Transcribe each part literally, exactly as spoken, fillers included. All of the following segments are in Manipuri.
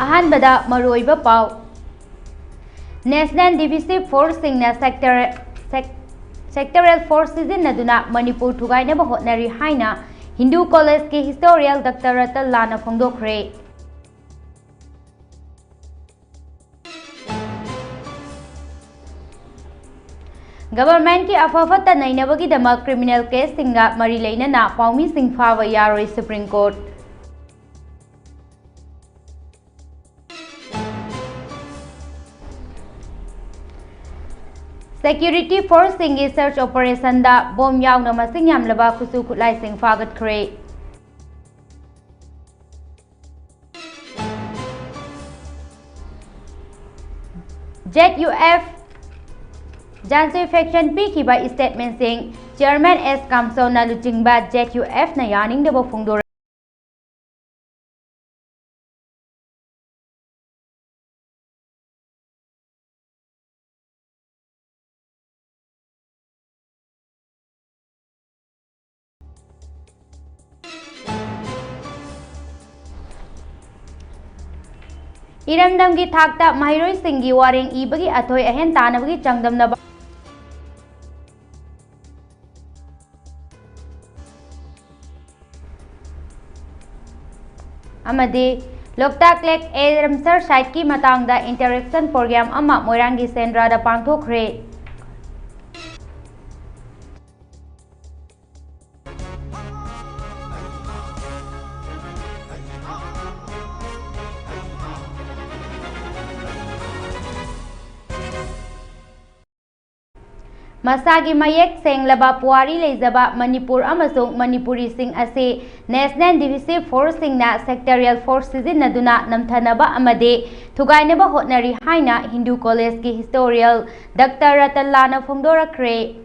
ꯑꯍꯥꯟꯕꯗ ꯃꯔꯨꯑꯣꯏꯕ ꯄꯥꯎ꯫ National Defensive Forceꯁꯤꯡꯅ sector, sec-, sectoral force ꯁꯤꯖꯤꯟꯅꯗꯨꯅ ꯃꯅꯤꯄꯨꯔ ꯊꯨꯒꯥꯏꯅꯕ ꯍꯣꯠꯅꯔꯤ ꯍꯥꯏꯅ ꯍꯤꯟꯗꯨ ꯀꯣꯂꯦꯖꯀꯤ historian ꯗꯥꯛꯇꯔ ꯔꯇꯟ ꯂꯥꯜꯅ ꯐꯣꯡꯗꯣꯛꯈ꯭ꯔꯦ꯫ Governmentꯀꯤ ꯑꯐ ꯐꯠꯇ ꯅꯩꯅꯕꯒꯤꯗꯃꯛ criminal caseꯁꯤꯡꯒ ꯃꯔꯤ ꯂꯩꯅꯅ ꯄꯥꯎꯃꯤꯁꯤꯡ ꯐꯥꯕ ꯌꯥꯔꯣꯏ, Supreme Court꯫ Security forceꯁꯤꯡꯒꯤ search operationꯗ bomb ꯌꯥꯎꯅ ꯃꯁꯤꯡ ꯌꯥꯝꯂꯕ ꯈꯨꯠꯁꯨ ꯈꯨꯠꯂꯥꯏꯁꯤꯡ ꯐꯥꯒꯠꯈ꯭ꯔꯦ꯫ ZUF, Jansui faction ꯄꯤꯈꯤꯕ statementꯁꯤꯡ꯫ Chairman S ꯀꯥꯝꯁꯣꯟꯅ ꯂꯨꯆꯤꯡꯕ ZUFꯅ ꯌꯥꯅꯤꯡꯗꯕ ꯐꯣꯡꯗꯣꯔꯛ ꯏꯔꯝꯗꯝꯒꯤ ꯊꯥꯛꯇ ꯃꯍꯩꯔꯣꯏꯁꯤꯡꯒꯤ ꯋꯥꯔꯦꯡ ꯏꯕꯒꯤ ꯑꯊꯣꯏ ꯑꯍꯦꯟ ꯇꯥꯅꯕꯒꯤ ꯆꯥꯡꯗꯝꯅꯕ ꯑꯃꯗꯤ Loktak Lake and Ramsar Siteꯀꯤ ꯃꯇꯥꯡꯗ interaction program ꯑꯃ ꯃꯣꯏꯔꯥꯡꯒꯤ ꯁꯦꯟꯗ꯭ꯔꯥꯗ ꯄꯥꯡꯊꯣꯛꯈ꯭ꯔꯦ꯫ ꯃꯁꯥꯒꯤ ꯃꯌꯦꯛ ꯁꯦꯡꯂꯕ ꯄꯨꯋꯥꯔꯤ ꯂꯩꯖꯕ ꯃꯅꯤꯄꯨꯔ ꯑꯃꯁꯨꯡ ꯃꯅꯤꯄꯨꯔꯤꯁꯤꯡ ꯑꯁꯤ National Defensive Forceꯁꯤꯡꯅ sectoral force ꯁꯤꯖꯤꯟꯅꯗꯨꯅ ꯅꯝꯊꯅꯕ ꯑꯃꯗꯤ ꯊꯨꯒꯥꯏꯅꯕ ꯍꯣꯠꯅꯔꯤ ꯍꯥꯏꯅ ꯍꯤꯟꯗꯨ ꯀꯣꯂꯦꯖꯀꯤ historian ꯗꯥꯛꯇꯔ ꯔꯇꯟ ꯂꯥꯜꯅ ꯐꯣꯡꯗꯣꯔꯛꯈ꯭ꯔꯦ꯫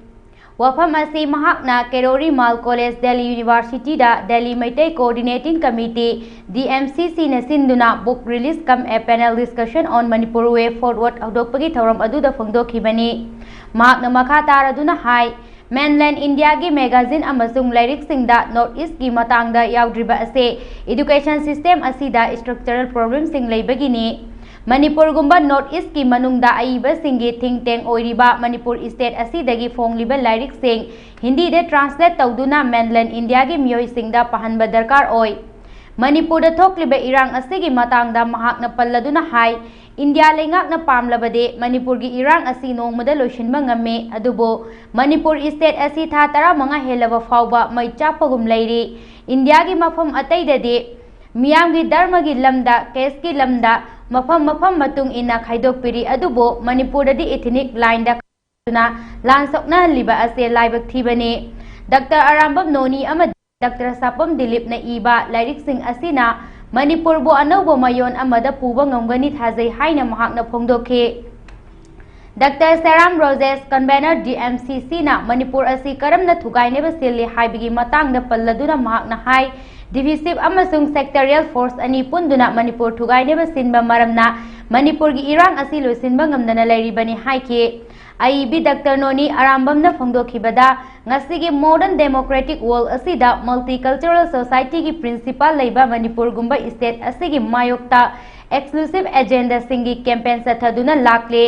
ꯋꯥꯐꯝ ꯑꯁꯤ ꯃꯍꯥꯛꯅ ꯀꯦꯔꯣꯔꯤ ꯃꯥꯜ ꯀꯣꯂꯦꯖ, ꯗꯦꯜꯂꯤ ꯌꯨꯅꯤꯚꯔꯁꯤꯇꯤꯗ ꯗꯦꯜꯂꯤ ꯃꯩꯇꯩ Coordinating Committee, DMCCꯅ ꯁꯤꯟꯗꯨꯅ book release cum a panel discussion on Manipur way forward ꯍꯧꯗꯣꯛꯄꯒꯤ ꯊꯧꯔꯝ ꯑꯗꯨꯗ ꯐꯣꯡꯗꯣꯛꯈꯤꯕꯅꯤ꯫ ꯃꯍꯥꯛꯅ ꯃꯈꯥ ꯇꯥꯔꯗꯨꯅ ꯍꯥꯏ, Mainland India ꯒꯤ magazine ꯑꯃꯁꯨꯡ ꯂꯥꯏꯔꯤꯛꯁꯤꯡꯗ North East ꯀꯤ ꯃꯇꯥꯡꯗ ꯌꯥꯎꯗ꯭ꯔꯤꯕ ꯑꯁꯤ education system ꯑꯁꯤꯗ structural problem ꯁꯤꯡ ꯂꯩꯕꯒꯤꯅꯤ꯫ ꯃꯅꯤꯄꯨꯔꯒꯨꯝꯕ North East ꯀꯤ ꯃꯅꯨꯡꯗ ꯑꯏꯕꯁꯤꯡꯒꯤ think tank ꯑꯣꯏꯔꯤꯕ ꯃꯅꯤꯄꯨꯔ state ꯑꯁꯤꯗꯒꯤ ꯐꯣꯡꯂꯤꯕ ꯂꯥꯏꯔꯤꯛꯁꯤꯡ ꯍꯤꯟꯗꯤꯗ translate ꯇꯧꯗꯨꯅ mainland India ꯒꯤ ꯃꯤꯑꯣꯏꯁꯤꯡꯗ ꯄꯥꯍꯟꯕ ꯗꯔꯀꯥꯔ ꯑꯣꯏ꯫ ꯃꯅꯤꯄꯨꯔꯗ ꯊꯣꯛꯂꯤꯕ ꯏꯔꯥꯡ ꯑꯁꯤꯒꯤ ꯃꯇꯥꯡꯗ ꯃꯍꯥꯛꯅ ꯄꯜꯂꯗꯨꯅ ꯍꯥꯏ, ꯏꯟꯗꯤꯌꯥ ꯂꯩꯉꯥꯛꯅ ꯄꯥꯝꯂꯕꯗꯤ ꯃꯅꯤꯄꯨꯔꯒꯤ ꯏꯔꯥꯡ ꯑꯁꯤ ꯅꯣꯡꯃꯗ ꯂꯣꯏꯁꯤꯟꯕ ꯉꯝꯃꯤ, ꯑꯗꯨꯕꯨ ꯃꯅꯤꯄꯨꯔ state ꯑꯁꯤ ꯊꯥ ꯇꯔꯥꯃꯉꯥ ꯍꯦꯜꯂꯕ ꯐꯥꯎꯕ ꯃꯩ ꯆꯥꯛꯄꯒꯨꯝ ꯂꯩꯔꯤ꯫ ꯏꯟꯗꯤꯌꯥꯒꯤ ꯃꯐꯝ ꯑꯇꯩꯗꯗꯤ ꯃꯤꯌꯥꯝꯒꯤ ꯙꯔꯃꯒꯤ ꯂꯝꯗ, caste ꯀꯤ ꯂꯝꯗ, ꯃꯐꯝ ꯃꯐꯝ ꯃꯇꯨꯡ ꯏꯟꯅ ꯈꯥꯏꯗꯣꯛꯄꯤꯔꯤ, ꯑꯗꯨꯕꯨ ꯃꯅꯤꯄꯨꯔꯗꯗꯤ ethnic line ꯗ ꯈꯥꯏꯗꯣꯛꯇꯨꯅ ꯂꯥꯟ ꯁꯣꯛꯅꯍꯜꯂꯤꯕ ꯑꯁꯤ ꯂꯥꯏꯕꯛ ꯊꯤꯕꯅꯤ꯫ ꯗꯥꯛꯇꯔ ꯑꯔꯥꯝꯕꯝ ꯅꯣꯅꯤ ꯑꯃꯗꯤ ꯗꯥꯛꯇꯔ ꯁꯥꯄꯝ ꯗꯤꯂꯤꯞꯅ ꯏꯕ ꯂꯥꯏꯔꯤꯛꯁꯤꯡ ꯑꯁꯤꯅ ꯃꯅꯤꯄꯨꯔꯕꯨ ꯑꯅꯧꯕ ꯃꯌꯣꯟ ꯑꯃꯗ ꯄꯨꯕ ꯉꯝꯒꯅꯤ ꯊꯥꯖꯩ ꯍꯥꯏꯅ ꯃꯍꯥꯛꯅ ꯐꯣꯡꯗꯣꯛꯈꯤ꯫ Doctor Seram Rojesh, convener D M C C ꯅ ꯃꯅꯤꯄꯨꯔ ꯑꯁꯤ ꯀꯔꯝꯅ ꯊꯨꯒꯥꯏꯅꯕ ꯁꯤꯜꯂꯤ ꯍꯥꯏꯕꯒꯤ ꯃꯇꯥꯡꯗ ꯄꯜꯂꯗꯨꯅ ꯃꯍꯥꯛꯅ ꯍꯥꯏ, divisive ꯑꯃꯁꯨꯡ sectorial force ꯑꯅꯤ ꯄꯨꯟꯗꯨꯅ ꯃꯅꯤꯄꯨꯔ ꯊꯨꯒꯥꯏꯅꯕ ꯁꯤꯟꯕ ꯃꯔꯝꯅ ꯃꯅꯤꯄꯨꯔꯒꯤ ꯏꯔꯥꯡ ꯑꯁꯤ ꯂꯣꯏꯁꯤꯟꯕ ꯉꯝꯗꯅ ꯂꯩꯔꯤꯕꯅꯤ ꯍꯥꯏꯈꯤ꯫ ꯑꯏꯕꯤ ꯗꯥꯛꯇꯔ ꯅꯣꯅꯤ ꯑꯔꯥꯝꯕꯝꯅ ꯐꯣꯡꯗꯣꯛꯈꯤꯕꯗ, ꯉꯁꯤꯒꯤ modern democratic world ꯑꯁꯤꯗ multicultural society ꯒꯤ principle ꯂꯩꯕ ꯃꯅꯤꯄꯨꯔꯒꯨꯝꯕ state ꯑꯁꯤꯒꯤ ꯃꯥꯌꯣꯛꯇ exclusive agenda ꯁꯤꯡꯒꯤ campaign ꯆꯠꯊꯗꯨꯅ ꯂꯥꯛꯂꯤ꯫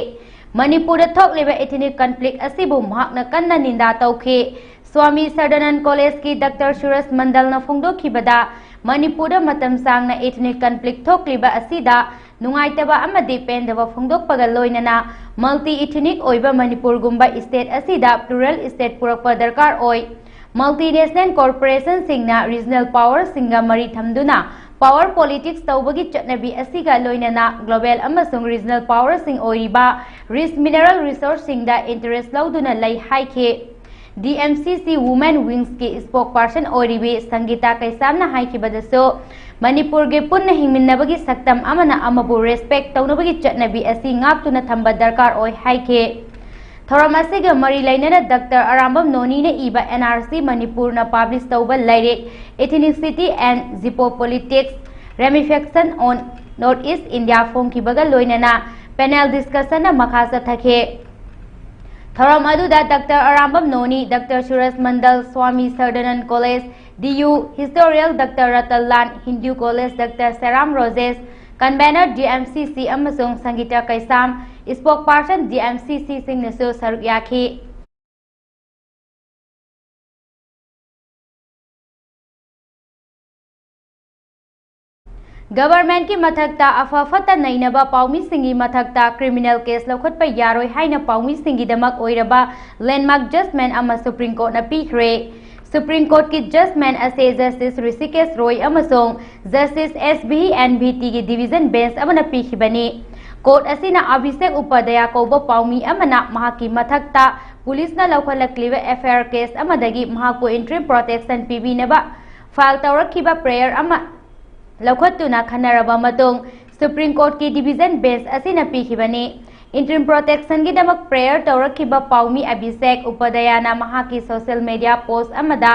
ꯃꯅꯤꯄꯨꯔꯗ ꯊꯣꯛꯂꯤꯕ ethnic conflict ꯑꯁꯤꯕꯨ ꯃꯍꯥꯛꯅ ꯀꯟꯅ ꯅꯤꯟꯗꯥ ꯇꯧꯈꯤ꯫ ꯁ꯭ꯋꯥꯃꯤ ꯁꯔꯗꯥꯅꯟꯗ ꯀꯣꯂꯦꯖꯀꯤ ꯗꯥꯛꯇꯔ ꯁꯨꯔꯖ ꯃꯟꯗꯜꯅ ꯐꯣꯡꯗꯣꯛꯈꯤꯕꯗ, ꯃꯅꯤꯄꯨꯔꯗ ꯃꯇꯝ ꯁꯥꯡꯅ ethnic conflict ꯊꯣꯛꯂꯤꯕ ꯑꯁꯤꯗ ꯅꯨꯡꯉꯥꯏꯇꯕ ꯑꯃꯗꯤ ꯄꯦꯟꯗꯕ ꯐꯣꯡꯗꯣꯛꯄꯒ ꯂꯣꯏꯅꯅ multi ethnic ꯑꯣꯏꯕ ꯃꯅꯤꯄꯨꯔꯒꯨꯝꯕ state ꯑꯁꯤꯗ plural state ꯄꯨꯔꯛꯄ ꯗꯔꯀꯥꯔ ꯑꯣꯏ꯫ Multinational corporation ꯁꯤꯡꯅ regional power ꯁꯤꯡꯒ ꯃꯔꯤ ꯊꯝꯗꯨꯅ power politics ꯇꯧꯕꯒꯤ ꯆꯠꯅꯕꯤ ꯑꯁꯤꯒ ꯂꯣꯏꯅꯅ global ꯑꯃꯁꯨꯡ regional power ꯁꯤꯡ ꯑꯣꯏꯔꯤꯕ rich mineral resource ꯁꯤꯡꯗ interest ꯂꯧꯗꯨꯅ ꯂꯩ ꯍꯥꯏꯈꯤ꯫ D M C C Women Wings ꯀꯤ spokesperson ꯑꯣꯏꯔꯤꯕꯤ ꯁꯪꯒꯤꯇꯥ ꯀꯩꯁꯥꯝꯅ ꯍꯥꯏꯈꯤꯕꯗꯁꯨ, ꯃꯅꯤꯄꯨꯔꯒꯤ ꯄꯨꯟꯅ ꯍꯤꯡꯃꯤꯟꯅꯕꯒꯤ ꯁꯛꯇꯝ ꯑꯃꯅ ꯑꯃꯕꯨ respect ꯇꯧꯅꯕꯒꯤ ꯆꯠꯅꯕꯤ ꯑꯁꯤ ꯉꯥꯛꯇꯨꯅ ꯊꯝꯕ ꯗꯔꯀꯥꯔ ꯑꯣꯏ ꯍꯥꯏꯈꯤ꯫ ꯊꯧꯔꯝ ꯑꯁꯤꯒ ꯃꯔꯤ ꯂꯩꯅꯅ ꯗꯥꯛꯇꯔ ꯑꯔꯥꯝꯕꯝ ꯅꯣꯅꯤꯅ ꯏꯕ N R C ꯃꯅꯤꯄꯨꯔꯅ publish ꯇꯧꯕ ꯂꯥꯏꯔꯤꯛ Ethnicity and Geopolitics: Ramification on North East India ꯐꯣꯡꯈꯤꯕꯒ ꯂꯣꯏꯅꯅ panel discussion ꯅ ꯃꯈꯥ ꯆꯠꯊꯈꯤ꯫ ꯊꯧꯔꯝ ꯑꯗꯨꯗ doctor Arambam Noni, doctor Suraj Mandal, Swami Shardanand college, D U, historian doctor Ratanlal, Hindu college doctor Seram Rojesh, convener D M C C ꯑꯃꯁꯨꯡ Sangita Keisham, spokesperson D M C ꯁꯤꯁꯤꯡꯅꯁꯨ ꯁꯔꯨꯛ ꯌꯥꯈꯤ꯫ ꯒꯚꯔꯟꯃꯦꯟꯠꯀꯤ ꯃꯊꯛꯇ ꯑꯐ ꯐꯠꯇ ꯅꯩꯅꯕ ꯄꯥꯎꯃꯤꯁꯤꯡꯒꯤ ꯃꯊꯛꯇ ꯀ꯭ꯔꯤꯃꯤꯅꯦꯜ ꯀꯦꯁ ꯂꯧꯈꯠꯄ ꯌꯥꯔꯣꯏ ꯍꯥꯏꯅ ꯄꯥꯎꯃꯤꯁꯤꯡꯒꯤꯗꯃꯛ ꯑꯣꯏꯔꯕ ꯂꯦꯟꯗꯃꯥꯔꯛ ꯖꯖꯃꯦꯟꯠ ꯑꯃ ꯁꯨꯄ꯭ꯔꯤꯝ ꯀꯣꯔꯠꯅ ꯄꯤꯈ꯭ꯔꯦ꯫ ꯁꯨꯄ꯭ꯔꯤꯝ ꯀꯣꯔꯠꯀꯤ ꯖꯖꯃꯦꯟꯠ ꯑꯁꯦ ꯖꯁꯇꯤꯁ ꯔꯤꯁꯤꯀꯦꯁ ꯔꯣꯏ ꯑꯃꯁꯨꯡ justice S V N V ꯇꯤꯒꯤ ꯗꯤꯚꯤꯖꯟ ꯕꯦꯟꯆ ꯑꯃꯅ ꯄꯤꯈꯤꯕꯅꯤ꯫ ꯀꯣꯔꯠ ꯑꯁꯤꯅ ꯑꯚꯤꯁꯦꯛ ꯎꯄꯥꯙ꯭ꯌꯥꯌ ꯀꯧꯕ ꯄꯥꯎꯃꯤ ꯑꯃꯅ ꯃꯍꯥꯛꯀꯤ ꯃꯊꯛꯇ ꯄꯨꯂꯤꯁꯅ ꯂꯧꯈꯠꯂꯛꯂꯤꯕ ꯑꯦꯐ ꯑꯥꯏ ꯑꯥꯔ ꯀꯦꯁ ꯑꯃꯗꯒꯤ ꯃꯍꯥꯛꯄꯨ ꯏꯟꯇꯔꯤꯝ ꯄ꯭ꯔꯣꯇꯦꯛꯁꯟ ꯄꯤꯕꯤꯅꯕ ꯐꯥꯏꯜ ꯇꯧꯔꯛꯈꯤꯕ ꯄ꯭ꯔꯦꯌꯔ ꯑꯃ ꯂꯧꯈꯠꯇꯨꯅ ꯈꯟꯅꯔꯕ ꯃꯇꯨꯡ ꯁꯨꯄ꯭ꯔꯤꯝ ꯀꯣꯔꯠꯀꯤ ꯗꯤꯚꯤꯖꯟ ꯕꯦꯟꯆ ꯑꯁꯤꯅ ꯄꯤꯈꯤꯕꯅꯤ꯫ ꯏꯟꯇꯔꯤꯝ ꯄ꯭ꯔꯣꯇꯦꯛꯁꯟꯒꯤꯗꯃꯛ ꯄ꯭ꯔꯦꯌꯔ ꯇꯧꯔꯛꯈꯤꯕ ꯄꯥꯎꯃꯤ ꯑꯚꯤꯁꯦꯛ ꯎꯄꯥꯙ꯭ꯌꯥꯌꯅ ꯃꯍꯥꯛꯀꯤ ꯁꯣꯁꯤꯌꯦꯜ ꯃꯤꯗꯤꯌꯥ ꯄꯣꯁ꯭ꯠ ꯑꯃꯗ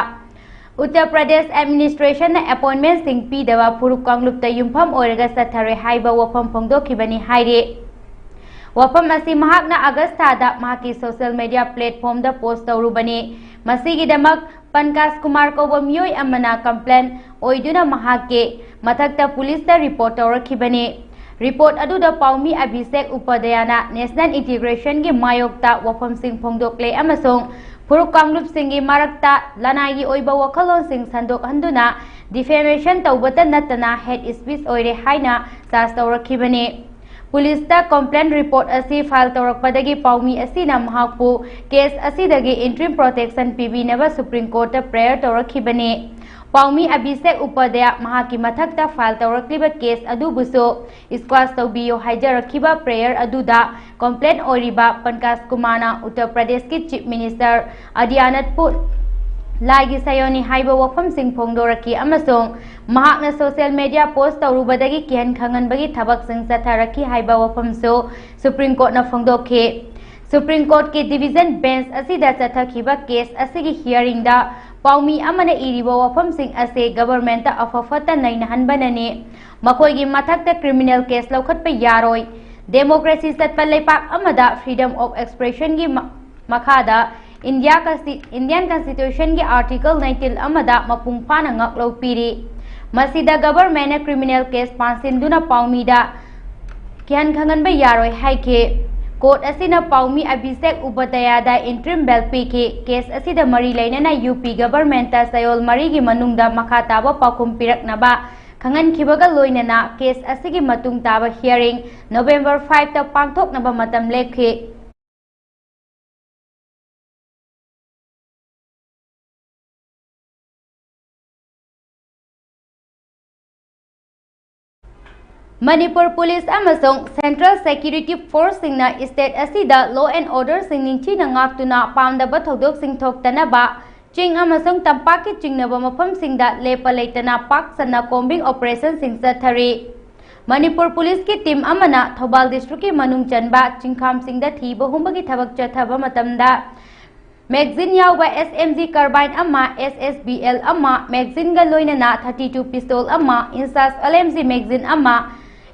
ꯎꯠꯇꯔ ꯄ꯭ꯔꯗꯦꯁ ꯑꯦꯗꯃꯤꯅꯤꯁꯇ꯭ꯔꯦꯁꯟꯅ ꯑꯦꯄꯣꯏꯟꯃꯦꯟꯠꯁꯤꯡ ꯄꯤꯗꯕ ꯐꯨꯔꯨꯞ ꯀꯥꯡꯂꯨꯞꯇ ꯌꯨꯝꯐꯝ ꯑꯣꯏꯔꯒ ꯆꯠꯊꯔꯦ ꯍꯥꯏꯕ ꯋꯥꯐꯝ ꯐꯣꯡꯗꯣꯛꯈꯤꯕꯅꯤ ꯍꯥꯏꯔꯤ꯫ ꯋꯥꯐꯝ ꯑꯁꯤ ꯃꯍꯥꯛꯅ ꯑꯥꯒꯁ꯭ꯠ ꯊꯥꯗ ꯃꯍꯥꯛꯀꯤ ꯁꯣꯁꯤꯌꯦꯜ ꯃꯤꯗꯤꯌꯥ ꯄ꯭ꯂꯦꯠꯐꯣꯔꯝꯗ ꯄꯣꯁ꯭ꯠ ꯇꯧꯔꯨꯕꯅꯤ꯫ ꯃꯁꯤꯒꯤꯗꯃꯛ ꯄꯟꯀꯖ ꯀꯨꯃꯥꯔ ꯀꯧꯕ ꯃꯤꯑꯣꯏ ꯑꯃꯅ ꯀꯝꯄ꯭ꯂꯦꯟ ꯑꯣꯏꯗꯨꯅ ꯃꯍꯥꯛꯀꯤ ꯃꯊꯛꯇ ꯄꯨꯂꯤꯁꯇ ꯔꯤꯄꯣꯔꯠ ꯇꯧꯔꯛꯈꯤꯕꯅꯤ꯫ ꯔꯤꯄꯣꯔꯠ ꯑꯗꯨꯗ ꯄꯥꯎꯃꯤ ꯑꯚꯤꯁꯦꯛ ꯎꯄꯥꯙ꯭ꯌꯥꯌꯅ ꯅꯦꯁꯅꯦꯜ ꯏꯟꯇꯤꯒ꯭ꯔꯦꯁꯟꯒꯤ ꯃꯥꯌꯣꯛꯇ ꯋꯥꯐꯝꯁꯤꯡ ꯐꯣꯡꯗꯣꯛꯂꯦ ꯑꯃꯁꯨꯡ ꯐꯨꯔꯨꯞ ꯀꯥꯡꯂꯨꯞꯁꯤꯡꯒꯤ ꯃꯔꯛꯇ ꯂꯅꯥꯏꯒꯤ ꯑꯣꯏꯕ ꯋꯥꯈꯜꯂꯣꯟꯁꯤꯡ ꯁꯟꯗꯣꯛꯍꯟꯗꯨꯅ ꯗꯤꯐꯦꯃꯦꯁꯟ ꯇꯧꯕꯇ ꯅꯠꯇꯅ ꯍꯦꯠ ꯁ꯭ꯄꯤꯆ ꯑꯣꯏꯔꯦ ꯍꯥꯏꯅ ꯆꯥꯔꯖ ꯇꯧꯔꯛꯈꯤꯕꯅꯤ꯫ ꯄꯨꯂꯤꯁꯇ ꯀꯝꯄ꯭ꯂꯦꯟ ꯔꯤꯄꯣꯔꯠ ꯑꯁꯤ ꯐꯥꯏꯜ ꯇꯧꯔꯛꯄꯗꯒꯤ ꯄꯥꯎꯃꯤ ꯑꯁꯤꯅ ꯃꯍꯥꯛꯄꯨ ꯀꯦꯁ ꯑꯁꯤꯗꯒꯤ ꯏꯟꯇꯔꯤꯝ protection ꯄꯤꯕꯤꯅꯕ supreme ꯀꯣꯔꯠꯇ prayer ꯇꯧꯔꯛꯈꯤꯕꯅꯤ꯫ ꯄꯥꯎꯃꯤ Abhishek Upadhyay ꯃꯍꯥꯛꯀꯤ ꯃꯊꯛꯇ ꯐꯥꯏꯜ ꯇꯧꯔꯛꯂꯤꯕ ꯀꯦꯁ ꯑꯗꯨꯕꯨꯁꯨ ꯁ꯭ꯀ꯭ꯋꯥꯁ ꯇꯧꯕꯤꯌꯨ ꯍꯥꯏꯖꯔꯛꯈꯤꯕ ꯄ꯭ꯔꯦꯌꯔ ꯑꯗꯨꯗ ꯀꯝꯄ꯭ꯂꯦꯟ ꯑꯣꯏꯔꯤꯕ ꯄꯟꯀꯖ ꯀꯨꯃꯥꯔꯅ ꯎꯠꯇꯔ ꯄ꯭ꯔꯗꯦꯁꯀꯤ ꯆꯤꯐ ꯃꯤꯅꯤꯁꯇꯔ ꯑꯗꯤꯌꯥꯅꯠꯄꯨ ꯂꯥꯏꯒꯤ ꯁꯥꯌꯣꯟꯅꯤ ꯍꯥꯏꯕ ꯋꯥꯐꯝꯁꯤꯡ ꯐꯣꯡꯗꯣꯔꯛꯈꯤ ꯑꯃꯁꯨꯡ ꯃꯍꯥꯛꯅ ꯁꯣꯁꯤꯌꯦꯜ ꯃꯤꯗꯤꯌꯥ ꯄꯣꯁ꯭ꯠ ꯇꯧꯔꯨꯕꯗꯒꯤ ꯀꯤꯍꯟ ꯈꯪꯍꯟꯕꯒꯤ ꯊꯕꯛꯁꯤꯡ ꯆꯠꯊꯔꯛꯈꯤ ꯍꯥꯏꯕ ꯋꯥꯐꯝꯁꯨ ꯁꯨꯄ꯭ꯔꯤꯝ ꯀꯣꯔꯠꯅ ꯐꯣꯡꯗꯣꯛꯈꯤ꯫ ꯁꯨꯄ꯭ꯔꯤꯝ ꯀꯣꯔꯠꯀꯤ ꯗꯤꯚꯤꯖꯟ ꯕꯦꯟꯆ ꯑꯁꯤꯗ ꯆꯠꯊꯈꯤꯕ ꯀꯦꯁ ꯑꯁꯤꯒꯤ ꯍꯤꯌꯥꯔꯤꯡꯗ ꯄꯥꯎꯃꯤ ꯑꯃꯅ ꯏꯔꯤꯕ ꯋꯥꯐꯝꯁꯤꯡ ꯑꯁꯤ ꯒꯚꯔꯟꯃꯦꯟꯠꯇ ꯑꯐ ꯐꯠꯇ ꯅꯩꯅꯍꯟꯕꯅꯅꯤ꯫ ꯃꯈꯣꯏꯒꯤ ꯃꯊꯛꯇ ꯀ꯭ꯔꯤꯃꯤꯅꯦꯜ ꯀꯦꯁ ꯂꯧꯈꯠꯄ ꯌꯥꯔꯣꯏ꯫ ꯗꯦꯃꯣꯀ꯭ꯔꯦꯁꯤ ꯆꯠꯄ ꯂꯩꯄꯥꯛ ꯑꯃꯗ ꯐ꯭ꯔꯤꯗꯝ ꯑꯣꯐ ꯑꯦꯛꯁꯄ꯭ꯔꯦꯁꯟꯒꯤ ꯃ-, ꯃꯈꯥꯗ ꯏꯟꯗꯤꯌꯥ ꯀꯟꯁꯇꯤ-, ꯏꯟꯗꯤꯌꯟ ꯀꯟꯁꯇꯤꯇ꯭ꯌꯨꯁꯟꯒꯤ ꯑꯥꯔꯇꯤꯀꯜ ꯅꯥꯏꯟꯇꯤꯟ ꯑꯃꯗ ꯃꯄꯨꯡ ꯐꯥꯅ ꯉꯥꯛꯂꯧ ꯄꯤꯔꯤ꯫ ꯃꯁꯤꯗ ꯒꯕꯔꯃꯦꯟꯅ ꯀ꯭ꯔꯤꯃꯤꯅꯦꯜ ꯀꯦꯁ ꯄꯥꯟꯁꯤꯟꯗꯨꯅ ꯄꯥꯎꯃꯤꯗ ꯀꯤꯍꯟ ꯈꯪꯍꯟꯕ ꯌꯥꯔꯣꯏ ꯍꯥꯏꯈꯤ꯫ ꯀꯣꯔꯠ ꯑꯁꯤꯅ ꯄꯥꯎꯃꯤ ꯑꯚꯤꯁꯦꯛ ꯎꯄꯥꯙ꯭ꯌꯥꯌꯗ ꯏꯟꯇ꯭ꯔꯤꯝ ꯕꯦꯜ ꯄꯤꯈꯤ꯫ ꯀꯦꯁ ꯑꯁꯤꯗ ꯃꯔꯤ ꯂꯩꯅꯅ ꯌꯨ ꯄꯤ ꯒꯕꯔꯃꯦꯟꯇ ꯆꯌꯣꯜ ꯃꯔꯤꯒꯤ ꯃꯅꯨꯡꯗ ꯃꯈꯥ ꯇꯥꯕ ꯄꯥꯎꯈꯨꯝ ꯄꯤꯔꯛꯅꯕ ꯈꯪꯍꯟꯈꯤꯕꯒ ꯂꯣꯏꯅꯅ ꯀꯦꯁ ꯑꯁꯤꯒꯤ ꯃꯇꯨꯡ ꯇꯥꯕ ꯍꯤꯌꯥꯔꯤꯡ ꯅꯣꯕꯦꯝꯕꯔ ꯐꯥꯏꯚꯇ ꯄꯥꯡꯊꯣꯛꯅꯕ ꯃꯇꯝ ꯂꯦꯞꯈꯤ꯫ ꯃꯅꯤꯄꯨꯔ ꯄꯨꯂꯤꯁ ꯑꯃꯁꯨꯡ ꯁꯦꯟꯇ꯭ꯔꯦꯜ ꯁꯦꯀ꯭ꯌꯨꯔꯤꯇꯤ ꯐꯣꯔꯁꯁꯤꯡꯅ ꯁ꯭ꯇꯦꯠ ꯑꯁꯤꯗ ꯂꯣ ꯑꯦꯟ ꯑꯣꯔꯗꯔꯁꯤꯡ ꯅꯤꯡꯊꯤꯅ ꯉꯥꯛꯇꯨꯅ ꯄꯥꯝꯗꯕ ꯊꯧꯗꯣꯛꯁꯤꯡ ꯊꯣꯛꯇꯅꯕ ꯆꯤꯡ ꯑꯃꯁꯨꯡ ꯇꯝꯄꯥꯛꯀꯤ ꯆꯤꯡꯅꯕ ꯃꯐꯝꯁꯤꯡꯗ ꯂꯦꯞꯄ ꯂꯩꯇꯅ ꯄꯥꯛ ꯁꯟꯅ ꯀꯣꯝꯕꯤꯡ ꯑꯣꯄꯔꯦꯁꯟꯁꯤꯡ ꯆꯠꯊꯔꯤ꯫ ꯃꯅꯤꯄꯨꯔ ꯄꯨꯂꯤꯁꯀꯤ ꯇꯤꯝ ꯑꯃꯅ ꯊꯧꯕꯥꯜ ꯗꯤꯁꯇ꯭ꯔꯤꯛꯀꯤ ꯃꯅꯨꯡ ꯆꯟꯕ ꯆꯤꯡꯈꯥꯝꯁꯤꯡꯗ ꯊꯤꯕ ꯍꯨꯝꯕꯒꯤ ꯊꯕꯛ ꯆꯠꯊꯕ ꯃꯇꯝꯗ ꯃꯦꯒꯖꯤꯟ ꯌꯥꯎꯕ ꯑꯦꯁ ꯑꯦꯝ ꯖꯤ carbine ꯑꯃ, ꯑꯦꯁ ꯑꯦꯁ ꯕꯤ ꯑꯦꯜ ꯑꯃ, ꯃꯦꯒꯖꯤꯟꯒ ꯂꯣꯏꯅꯅ thirty two pistol ꯑꯃ, INSAS L M G magazine ꯑꯃ,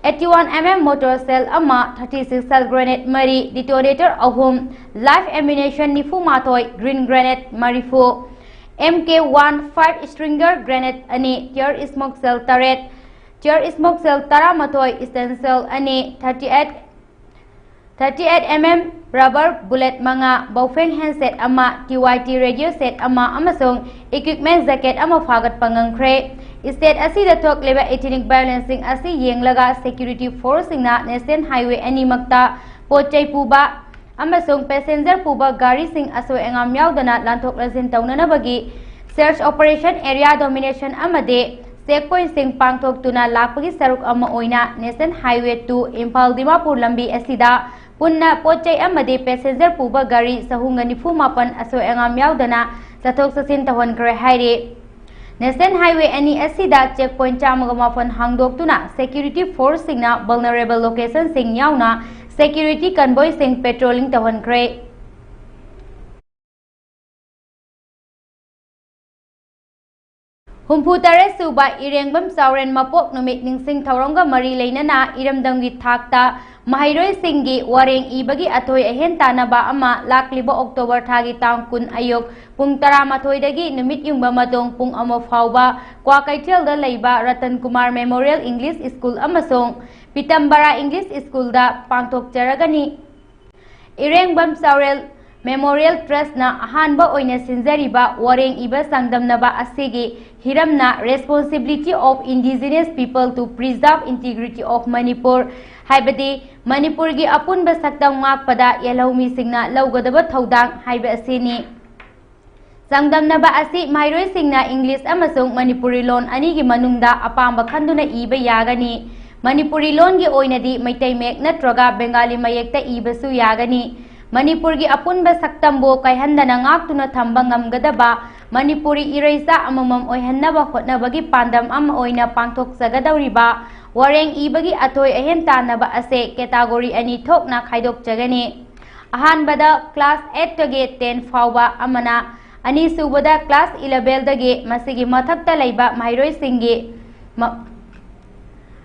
eighty one M M motor shell ꯑꯃ, thirty six shell grenade ꯃꯔꯤ, detonator ꯑꯍꯨꯝ, live ammunition ꯅꯤꯐꯨ ꯃꯥꯊꯣꯏ, green grenade ꯃꯔꯤꯐꯨ, M K one five stringer grenade ꯑꯅꯤ, tear smoke shell ꯇꯔꯦꯠ, tear smoke shell ꯇꯔꯥꯃꯥꯊꯣꯏ, stun shell ꯑꯅꯤ, thirty eight thirty eight M M rubber bullet ꯃꯉꯥ, ꯕꯥꯎꯐꯦꯡ handset ꯑꯃ, T Y T radio set ꯑꯃ ꯑꯃꯁꯨꯡ equipment jacket ꯑꯃ ꯐꯥꯒꯠꯄ ꯉꯝꯈ꯭ꯔꯦ꯫ ꯁ꯭ꯇꯦꯠ ꯑꯁꯤꯗ ꯊꯣꯛꯂꯤꯕ ethnic violenceꯁꯤꯡ ꯑꯁꯤ ꯌꯦꯡꯂꯒ ꯁꯦꯀ꯭ꯌꯨꯔꯤꯇꯤ ꯐꯣꯔꯁꯁꯤꯡꯅ ꯅꯦꯁꯅꯦꯜ ꯍꯥꯏꯋꯦ ꯑꯅꯤꯃꯛꯇ ꯄꯣꯠ ꯆꯩ ꯄꯨꯕ ꯑꯃꯁꯨꯡ ꯄꯦꯁꯦꯟꯖꯔ ꯄꯨꯕ ꯒꯥꯔꯤꯁꯤꯡ ꯑꯁꯣꯏ ꯑꯉꯥꯝ ꯌꯥꯎꯗꯅ ꯂꯥꯟꯊꯣꯛ ꯂꯥꯟꯁꯤꯟ ꯇꯧꯅꯅꯕꯒꯤ search operation, area domination ꯑꯃꯗꯤ check pointꯁꯤꯡ ꯄꯥꯡꯊꯣꯛꯇꯨꯅ ꯂꯥꯛꯄꯒꯤ ꯁꯔꯨꯛ ꯑꯃ ꯑꯣꯏꯅ national highway two Imphal Dimapur ꯂꯝꯕꯤ ꯑꯁꯤꯗ ꯄꯨꯟꯅ ꯄꯣꯠ ꯆꯩ ꯑꯃꯗꯤ ꯄꯦꯁꯦꯟꯖꯔ ꯄꯨꯕ ꯒꯥꯔꯤ ꯆꯍꯨꯝꯒ ꯅꯤꯐꯨ ꯃꯥꯄꯟ ꯑꯁꯣꯏ ꯑꯉꯥꯝ ꯌꯥꯎꯗꯅ ꯆꯠꯊꯣꯛ ꯆꯠꯁꯤꯟ ꯇꯧꯍꯟꯈ꯭ꯔꯦ ꯍꯥꯏꯔꯤ꯫ ꯅꯦꯁꯅꯦꯜ ꯍꯥꯏꯋꯦ ꯑꯅꯤ ꯑꯁꯤꯗ check point ꯆꯥꯝꯃꯒ ꯃꯥꯄꯟ ꯍꯥꯡꯗꯣꯛꯇꯨꯅ ꯁꯦꯀ꯭ꯌꯨꯔꯤꯇꯤ ꯐꯣꯔꯁꯁꯤꯡꯅ vulnerable locationꯁꯤꯡ ꯌꯥꯎꯅ security convoyꯁꯤꯡ patrolling ꯇꯧꯍꯟꯈ꯭ꯔꯦ꯫ ꯍꯨꯝꯐꯨ ꯇꯔꯦꯠ ꯁꯨꯕ ꯏꯔꯦꯡꯕꯝ ꯆꯥꯎꯔꯦꯟ ꯃꯄꯣꯛ ꯅꯨꯃꯤꯠ ꯅꯤꯡꯁꯤꯡ ꯊꯧꯔꯝꯒ ꯃꯔꯤ ꯂꯩꯅꯅ ꯏꯔꯝꯗꯝꯒꯤ ꯊꯥꯛꯇ ꯃꯍꯩꯔꯣꯏꯁꯤꯡꯒꯤ ꯋꯥꯔꯦꯡ ꯏꯕꯒꯤ ꯑꯊꯣꯏ ꯑꯍꯦꯟ ꯇꯥꯟꯅꯕ ꯑꯃ ꯂꯥꯛꯂꯤꯕ ꯑꯣꯛꯇꯣꯕꯔ ꯊꯥꯒꯤ ꯇꯥꯡ ꯀꯨꯟ ꯑꯌꯨꯛ ꯄꯨꯡ ꯇꯔꯥꯃꯥꯊꯣꯏꯗꯒꯤ ꯅꯨꯃꯤꯠ ꯌꯨꯡꯕ ꯃꯇꯨꯡ ꯄꯨꯡ ꯑꯃ ꯐꯥꯎꯕ ꯀ꯭ꯋꯥꯀꯩꯊꯦꯜꯗ ꯂꯩꯕ Ratan Kumar memorial English school ꯑꯃꯁꯨꯡ ꯄꯤꯇꯝꯕꯔꯥ ꯏꯪꯂꯤꯁ ꯁ꯭ꯀꯨꯜꯗ ꯄꯥꯡꯊꯣꯛꯆꯔꯒꯅꯤ꯫ ꯏꯔꯦꯡꯕꯝ ꯆꯥꯎꯔꯦꯜ ꯃꯦꯃꯣꯔꯤꯌꯦꯜ ꯇ꯭ꯔꯁꯅ ꯑꯍꯥꯟꯕ ꯑꯣꯏꯅ ꯁꯤꯟꯖꯔꯤꯕ ꯋꯥꯔꯦꯡ ꯏꯕ ꯆꯥꯡꯗꯝꯅꯕ ꯑꯁꯤꯒꯤ ꯍꯤꯔꯝꯅ Responsibility of Indigenous People to Preserve Integrity of Manipur, ꯍꯥꯏꯕꯗꯤ ꯃꯅꯤꯄꯨꯔꯒꯤ ꯑꯄꯨꯟꯕ ꯁꯛꯇꯝ ꯉꯥꯛꯄꯗ ꯌꯦꯜꯍꯧꯃꯤꯁꯤꯡꯅ ꯂꯧꯒꯗꯕ ꯊꯧꯗꯥꯡ ꯍꯥꯏꯕ ꯑꯁꯤꯅꯤ꯫ ꯆꯥꯡꯗꯝꯅꯕ ꯑꯁꯤ ꯃꯍꯩꯔꯣꯏꯁꯤꯡꯅ ꯏꯪꯂꯤꯁ ꯑꯃꯁꯨꯡ ꯃꯅꯤꯄꯨꯔꯤ ꯂꯣꯟ ꯑꯅꯤꯒꯤ ꯃꯅꯨꯡꯗ ꯑꯄꯥꯝꯕ ꯈꯟꯗꯨꯅ ꯏꯕ ꯌꯥꯒꯅꯤ꯫ ꯃꯅꯤꯄꯨꯔꯤ ꯂꯣꯟꯒꯤ ꯑꯣꯏꯅꯗꯤ ꯃꯩꯇꯩ ꯃꯌꯦꯛ ꯅꯠꯇ꯭ꯔꯒ ꯕꯦꯡꯒꯥꯂꯤ ꯃꯌꯦꯛꯇ ꯏꯕꯁꯨ ꯌꯥꯒꯅꯤ꯫ ꯃꯅꯤꯄꯨꯔꯒꯤ ꯑꯄꯨꯟꯕ ꯁꯛꯇꯝꯕꯨ ꯀꯥꯏꯍꯟꯗꯅ ꯉꯥꯛꯇꯨꯅ ꯊꯝꯕ ꯉꯝꯒꯗꯕ, ꯃꯅꯤꯄꯨꯔꯤ ꯏꯔꯩꯆꯥ ꯑꯃꯃꯝ ꯑꯣꯏꯍꯟꯅꯕ ꯍꯣꯠꯅꯕꯒꯤ ꯄꯥꯟꯗꯝ ꯑꯃ ꯑꯣꯏꯅ ꯄꯥꯡꯊꯣꯛꯆꯒꯗꯧꯔꯤꯕ ꯋꯥꯔꯦꯡ ꯏꯕꯒꯤ ꯑꯊꯣꯏ ꯑꯍꯦꯟ ꯇꯥꯟꯅꯕ ꯑꯁꯦ ꯀꯦꯇꯥꯒꯣꯔꯤ ꯑꯅꯤ ꯊꯣꯛꯅ ꯈꯥꯏꯗꯣꯛꯆꯒꯅꯤ꯫ ꯑꯍꯥꯟꯕꯗ class eight ꯇꯒꯤ ten ꯐꯥꯎꯕ ꯑꯃꯅ, ꯑꯅꯤꯁꯨꯕꯗ class eleven ꯗꯒꯤ ꯃꯁꯤꯒꯤ ꯃꯊꯛꯇ ꯂꯩꯕ ꯃꯍꯩꯔꯣꯏꯁꯤꯡꯒꯤ ꯃ-,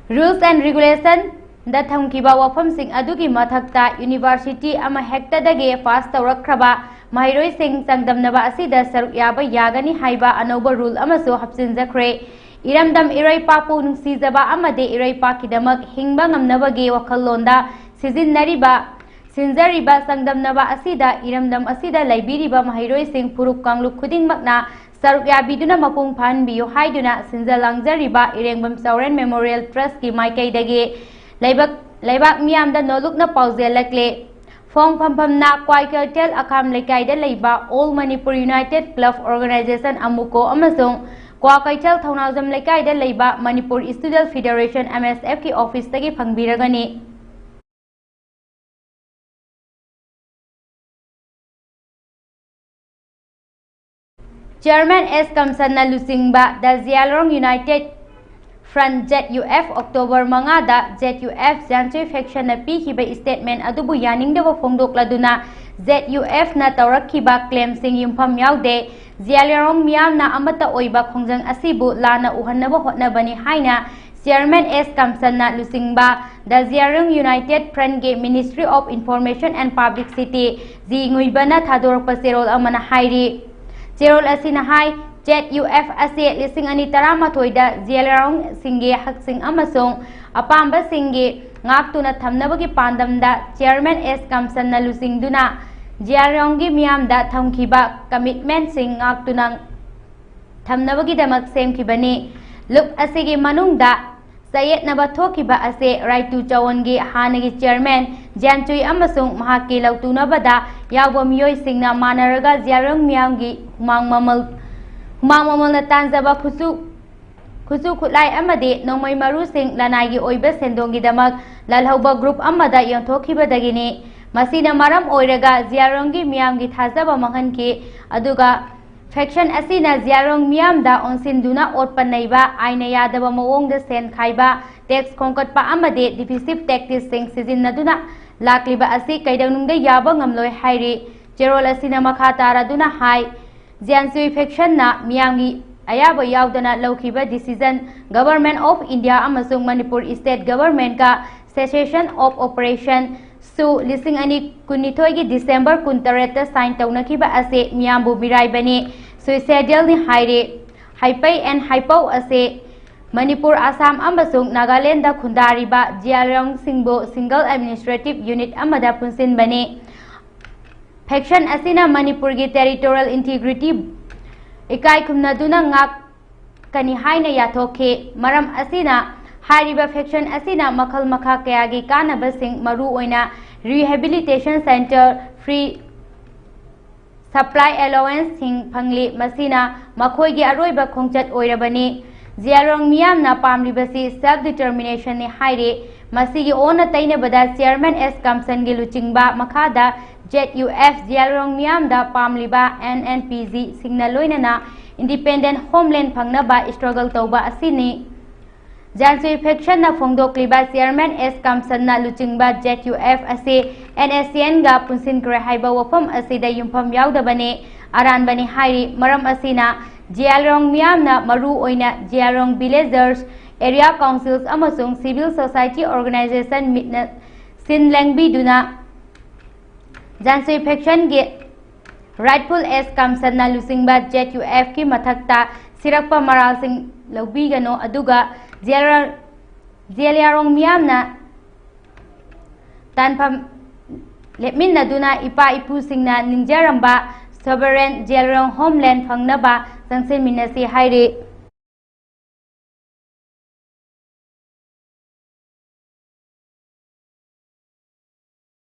Rules and Regulation ꯗ ꯊꯝꯈꯤꯕ ꯋꯥꯐꯝꯁꯤꯡ ꯑꯗꯨꯒꯤ ꯃꯊꯛꯇ university ꯑꯃ ꯍꯦꯛꯇꯗꯒꯤ pass ꯇꯧꯔꯛꯈ꯭ꯔꯕ ꯃꯍꯩꯔꯣꯏꯁꯤꯡ ꯆꯥꯡꯗꯝꯅꯕ ꯑꯁꯤꯗ ꯁꯔꯨꯛ ꯌꯥꯕ ꯌꯥꯒꯅꯤ ꯍꯥꯏꯕ ꯑꯅꯧꯕ rule ꯑꯃꯁꯨ ꯍꯥꯞꯆꯤꯟꯖꯈ꯭ꯔꯦ꯫ ꯏꯔꯝꯗꯝ ꯏꯔꯩꯄꯥꯛꯄꯨ ꯅꯨꯡꯁꯤꯖꯕ ꯑꯃꯗꯤ ꯏꯔꯩꯄꯥꯛꯀꯤꯗꯃꯛ ꯍꯤꯡꯕ ꯉꯝꯅꯕꯒꯤ ꯋꯥꯈꯜꯂꯣꯟꯗ ꯁꯤꯖꯤꯟꯅꯔꯤꯕ, ꯁꯤꯟꯖꯔꯤꯕ ꯆꯥꯡꯗꯝꯅꯕ ꯑꯁꯤꯗ ꯏꯔꯝꯗꯝ ꯑꯁꯤꯗ ꯂꯩꯕꯤꯔꯤꯕ ꯃꯍꯩꯔꯣꯏꯁꯤꯡ ꯐꯨꯔꯨꯞ ꯀꯥꯡꯂꯨꯞ ꯈꯨꯗꯤꯡꯃꯛꯅ ꯁꯔꯨꯛ ꯌꯥꯕꯤꯗꯨꯅ ꯃꯄꯨꯡ ꯐꯥꯍꯟꯕꯤꯌꯨ ꯍꯥꯏꯗꯨꯅ ꯁꯤꯟꯖ ꯂꯥꯡꯖꯔꯤꯕ ꯏꯔꯦꯡꯕꯝ ꯆꯥꯎꯔꯦꯟ ꯃꯦꯃꯣꯔꯤꯌꯦꯜ ꯇ꯭ꯔꯁꯀꯤ ꯃꯥꯏꯀꯩꯗꯒꯤ ꯂꯩꯕꯥꯛ, ꯂꯩꯕꯥꯛ ꯃꯤꯌꯥꯝꯗ ꯅꯣꯂꯨꯛꯅ ꯄꯥꯎꯖꯦꯜꯂꯛꯂꯦ꯫ ꯐꯣꯡ ꯐꯝꯐꯝꯅ ꯀ꯭ꯋꯥꯀꯩꯊꯦꯜ ꯑꯈꯥꯝ ꯂꯩꯀꯥꯏꯗ ꯂꯩꯕ All Manipur United Club Organization, ꯑꯃꯨꯀꯣ, ꯑꯃꯁꯨꯡ ꯀ꯭ꯋꯥꯀꯩꯊꯦꯜ ꯊꯧꯅꯥꯎꯖꯝ ꯂꯩꯀꯥꯏꯗ ꯂꯩꯕ Manipur Student Federation, M S F ꯀꯤ office ꯇꯒꯤ ꯐꯪꯕꯤꯔꯒꯅꯤ꯫ Chairman S ꯀꯝꯁꯟꯅ ꯂꯨꯆꯤꯡꯕ The Zalong United Front, Z U F, October ꯃꯉꯥꯗ Z U F ꯖ꯭ꯌꯥꯟꯆꯣꯏ factionꯅ ꯄꯤꯈꯤꯕ statement ꯑꯗꯨꯕꯨ ꯌꯥꯅꯤꯡꯗꯕ ꯐꯣꯡꯗꯣꯛꯂꯗꯨꯅ ZUF ꯅ ꯇꯧꯔꯛꯈꯤꯕ claim ꯁꯤꯡ ꯌꯨꯝꯐꯝ ꯌꯥꯎꯗꯦ꯫ ꯖꯤꯌꯥꯂꯤꯌꯥꯔꯣꯡ ꯃꯤꯌꯥꯝꯅ ꯑꯃꯠꯇ ꯑꯣꯏꯕ ꯈꯣꯡꯖꯪ ꯑꯁꯤꯕꯨ ꯂꯥꯟꯅ ꯎꯍꯟꯅꯕ ꯍꯣꯠꯅꯕꯅꯤ ꯍꯥꯏꯅ Chairman S ꯀꯝꯁꯟꯅ ꯂꯨꯆꯤꯡꯕ The Ziyarong United Front ꯒꯤ Ministry of Information and Publicity, G ꯉꯨꯏꯕꯅ ꯊꯥꯗꯣꯔꯛꯄ ꯆꯦꯔꯣꯜ ꯑꯃꯅ ꯍꯥꯏꯔꯤ꯫ ꯆꯦꯔꯣꯜ ꯑꯁꯤꯅ ꯍꯥꯏ, ZUF ꯑꯁꯤ ꯂꯤꯁꯤꯡ ꯑꯅꯤ ꯇꯔꯥꯃꯥꯊꯣꯏꯗ ꯖꯤꯌꯥꯂꯤꯌꯥꯔꯣꯡꯁꯤꯡꯒꯤ ꯍꯛꯁꯤꯡ ꯑꯃꯁꯨꯡ ꯑꯄꯥꯝꯕꯁꯤꯡꯒꯤ ꯉꯥꯛꯇꯨꯅ ꯊꯝꯅꯕꯒꯤ ꯄꯥꯟꯗꯝꯗ Chairman S ꯀꯝꯁꯟꯅ ꯂꯨꯆꯤꯡꯗꯨꯅ ꯖꯤꯌꯥꯂꯤꯌꯥꯔꯣꯡꯒꯤ ꯃꯤꯌꯥꯝꯗ ꯊꯝꯈꯤꯕ commitment ꯁꯤꯡ ꯉꯥꯛꯇꯨꯅ ꯊꯝꯅꯕꯒꯤꯗꯃꯛ ꯁꯦꯝꯈꯤꯕꯅꯤ꯫ ꯂꯨꯞ ꯑꯁꯤꯒꯤ ꯃꯅꯨꯡꯗ ꯆꯌꯦꯠꯅꯕ ꯊꯣꯛꯈꯤꯕ ꯑꯁꯤ ꯔꯥꯏꯇꯨ ꯆꯋꯟꯒꯤ ꯍꯥꯟꯅꯒꯤ Chairman ꯖ꯭ꯌꯥꯟꯆꯨꯏ ꯑꯃꯁꯨꯡ ꯃꯍꯥꯛꯀꯤ ꯂꯧꯇꯨꯅꯕꯗ ꯌꯥꯎꯕ ꯃꯤꯑꯣꯏꯁꯤꯡꯅ ꯃꯥꯟꯅꯔꯒ ꯖꯤꯌꯥꯂꯤꯌꯥꯔꯣꯡ ꯃꯤꯌꯥꯝꯒꯤ ꯍꯨꯃꯥꯡ ꯃꯃꯜ, ꯍꯨꯃꯥꯡ ꯃꯃꯜꯅ ꯇꯥꯟꯖꯕ ꯈꯨꯠꯁꯨ, ꯈꯨꯠꯁꯨ ꯈꯨꯠꯂꯥꯏ ꯑꯃꯗꯤ ꯅꯣꯡꯃꯩ ꯃꯔꯨꯁꯤꯡ ꯂꯅꯥꯏꯒꯤ ꯑꯣꯏꯕ ꯁꯦꯟꯗꯣꯡꯒꯤꯗꯃꯛ ꯂꯥꯜꯍꯧꯕ group ꯑꯃꯗ ꯌꯣꯟꯊꯣꯛꯈꯤꯕꯗꯒꯤꯅꯤ꯫ ꯃꯁꯤꯅ ꯃꯔꯝ ꯑꯣꯏꯔꯒ ꯖꯤꯌꯥꯂꯤꯌꯥꯔꯣꯡꯒꯤ ꯃꯤꯌꯥꯝꯒꯤ ꯊꯥꯖꯕ ꯃꯥꯡꯍꯟꯈꯤ, ꯑꯗꯨꯒ faction ꯑꯁꯤꯅ ꯖꯤꯌꯥꯂꯤꯌꯥꯔꯣꯡ ꯃꯤꯌꯥꯝꯗ ꯑꯣꯟꯁꯤꯟꯗꯨꯅ ꯑꯣꯠꯄ ꯅꯩꯕ, ꯑꯥꯏꯟꯅ ꯌꯥꯗꯕ ꯃꯑꯣꯡꯗ ꯁꯦꯟ ꯈꯥꯏꯕ, tax ꯈꯣꯝꯒꯠꯄ ꯑꯃꯗꯤ divisive tactics ꯁꯤꯡ ꯁꯤꯖꯤꯟꯅꯗꯨꯅ ꯂꯥꯛꯂꯤꯕ ꯑꯁꯤ ꯀꯩꯗꯧꯅꯨꯡꯗ ꯌꯥꯕ ꯉꯝꯂꯣꯏ ꯍꯥꯏꯔꯤ꯫ ꯆꯦꯔꯣꯜ ꯑꯁꯤꯅ ꯃꯈꯥ ꯇꯥꯔꯗꯨꯅ ꯍꯥꯏ, ꯖ꯭ꯌꯥꯟꯆꯨꯏ faction ꯅ ꯃꯤꯌꯥꯝꯒꯤ ꯑꯌꯥꯕ ꯌꯥꯎꯗꯅ ꯂꯧꯈꯤꯕ decision, Government of India ꯑꯃꯁꯨꯡ ꯃꯅꯤꯄꯨꯔ State Government ꯀ cessation of operation ꯁꯨ ꯂꯤꯁꯤꯡ ꯑꯅꯤ ꯀꯨꯟꯅꯤꯊꯣꯏꯒꯤ December ꯀꯨꯟꯇꯔꯦꯠꯇ sign ꯇꯧꯅꯈꯤꯕ ꯑꯁꯤ ꯃꯤꯌꯥꯝꯕꯨ ꯃꯤꯔꯥꯏꯕꯅꯤ, suicidal ꯅꯤ ꯍꯥꯏꯔꯤ꯫ ꯍꯥꯏꯄꯩ and ꯍꯥꯏꯄꯧ ꯑꯁꯤ ꯃꯅꯤꯄꯨꯔ, ꯑꯁꯥꯝ ꯑꯃꯁꯨꯡ ꯅꯥꯒꯥꯂꯦꯟꯗ ꯈꯨꯟꯗꯥꯔꯤꯕ ꯖꯤꯌꯥꯂꯤꯌꯥꯔꯣꯡꯁꯤꯡꯕꯨ single administrative unit ꯑꯃꯗ ꯄꯨꯟꯁꯤꯟꯕꯅꯤ꯫ Faction ꯑꯁꯤꯅ ꯃꯅꯤꯄꯨꯔꯒꯤ territorial integrity ꯏꯀꯥꯏ ꯈꯨꯝꯅꯗꯨꯅ ꯉꯥꯛꯀꯅꯤ ꯍꯥꯏꯅ ꯌꯥꯊꯣꯛꯈꯤ꯫ ꯃꯔꯝ ꯑꯁꯤꯅ ꯍꯥꯏꯔꯤꯕ faction ꯑꯁꯤꯅ ꯃꯈꯜ ꯃꯈꯥ ꯀꯌꯥꯒꯤ ꯀꯥꯟꯅꯕꯁꯤꯡ, ꯃꯔꯨ ꯑꯣꯏꯅ rehabilitation center, free supply allowance ꯁꯤꯡ ꯐꯪꯂꯤ꯫ ꯃꯁꯤꯅ ꯃꯈꯣꯏꯒꯤ ꯑꯔꯣꯏꯕ ꯈꯣꯡꯆꯠ ꯑꯣꯏꯔꯕꯅꯤ꯫ ꯖꯤꯌꯥꯂꯤꯌꯥꯔꯣꯡ ꯃꯤꯌꯥꯝꯅ ꯄꯥꯝꯂꯤꯕꯁꯤ self determination ꯅꯤ ꯍꯥꯏꯔꯤ꯫ ꯃꯁꯤꯒꯤ ꯑꯣꯟꯅ ꯇꯩꯅꯕꯗ Chairman S ꯀꯝꯁꯟꯒꯤ ꯂꯨꯆꯤꯡꯕ ꯃꯈꯥꯗ ZUF ꯖꯤꯌꯥꯂꯤꯌꯥꯔꯣꯡ ꯃꯤꯌꯥꯝꯗ ꯄꯥꯝꯂꯤꯕ NNPG ꯁꯤꯡꯅ ꯂꯣꯏꯅꯅ independent homeland ꯐꯪꯅꯕ struggle ꯇꯧꯕ ꯑꯁꯤꯅꯤ꯫ ꯖꯥꯟꯁꯨꯏ factionꯅ ꯐꯣꯡꯗꯣꯛꯂꯤꯕ Chairman S ꯀꯥꯝꯁꯟꯅ ꯂꯨꯆꯤꯡꯕ Z U F ꯑꯁꯤ N S C Nꯒ ꯄꯨꯟꯁꯤꯟꯈ꯭ꯔꯦ ꯍꯥꯏꯕ ꯋꯥꯐꯝ ꯑꯁꯤꯗ ꯌꯨꯝꯐꯝ ꯌꯥꯎꯗꯕꯅꯤ, ꯑꯔꯥꯟꯕꯅꯤ ꯍꯥꯏꯔꯤ꯫ ꯃꯔꯝ ꯑꯁꯤꯅ ꯖꯤꯌꯥꯂꯣꯡ ꯃꯤꯌꯥꯝꯅ, ꯃꯔꯨ ꯑꯣꯏꯅ ꯖꯤꯌꯥꯂꯣꯡ villagers, area councils ꯑꯃꯁꯨꯡ civil society organization ꯃꯤꯠꯅ ꯁꯤꯟ ꯂꯦꯡꯕꯤꯗꯨꯅ ꯖꯥꯟꯁꯨꯏ factionꯒꯤ rightful S ꯀꯥꯝꯁꯟꯅ ꯂꯨꯆꯤꯡꯕ Z U Fꯀꯤ ꯃꯊꯛꯇ ꯁꯤꯔꯛꯄ ꯃꯔꯥꯜꯁꯤꯡ ꯂꯧꯕꯤꯒꯅꯨ, ꯑꯗꯨꯒ ꯖꯦꯂꯔ-, ꯖꯦꯂꯤꯌꯥꯔꯣꯡ ꯃꯤꯌꯥꯝꯅ ꯇꯥꯟꯐꯝ ꯂꯦꯞꯃꯤꯟꯅꯗꯨꯅ ꯏꯄꯥ ꯏꯄꯨꯁꯤꯡꯅ ꯅꯤꯡꯖꯔꯝꯕ sovereign ꯖꯦꯂꯤꯌꯥꯔꯣꯡ homeland ꯐꯪꯅꯕ ꯆꯪꯁꯤꯟꯃꯤꯟꯅꯁꯤ ꯍꯥꯏꯔꯤ꯫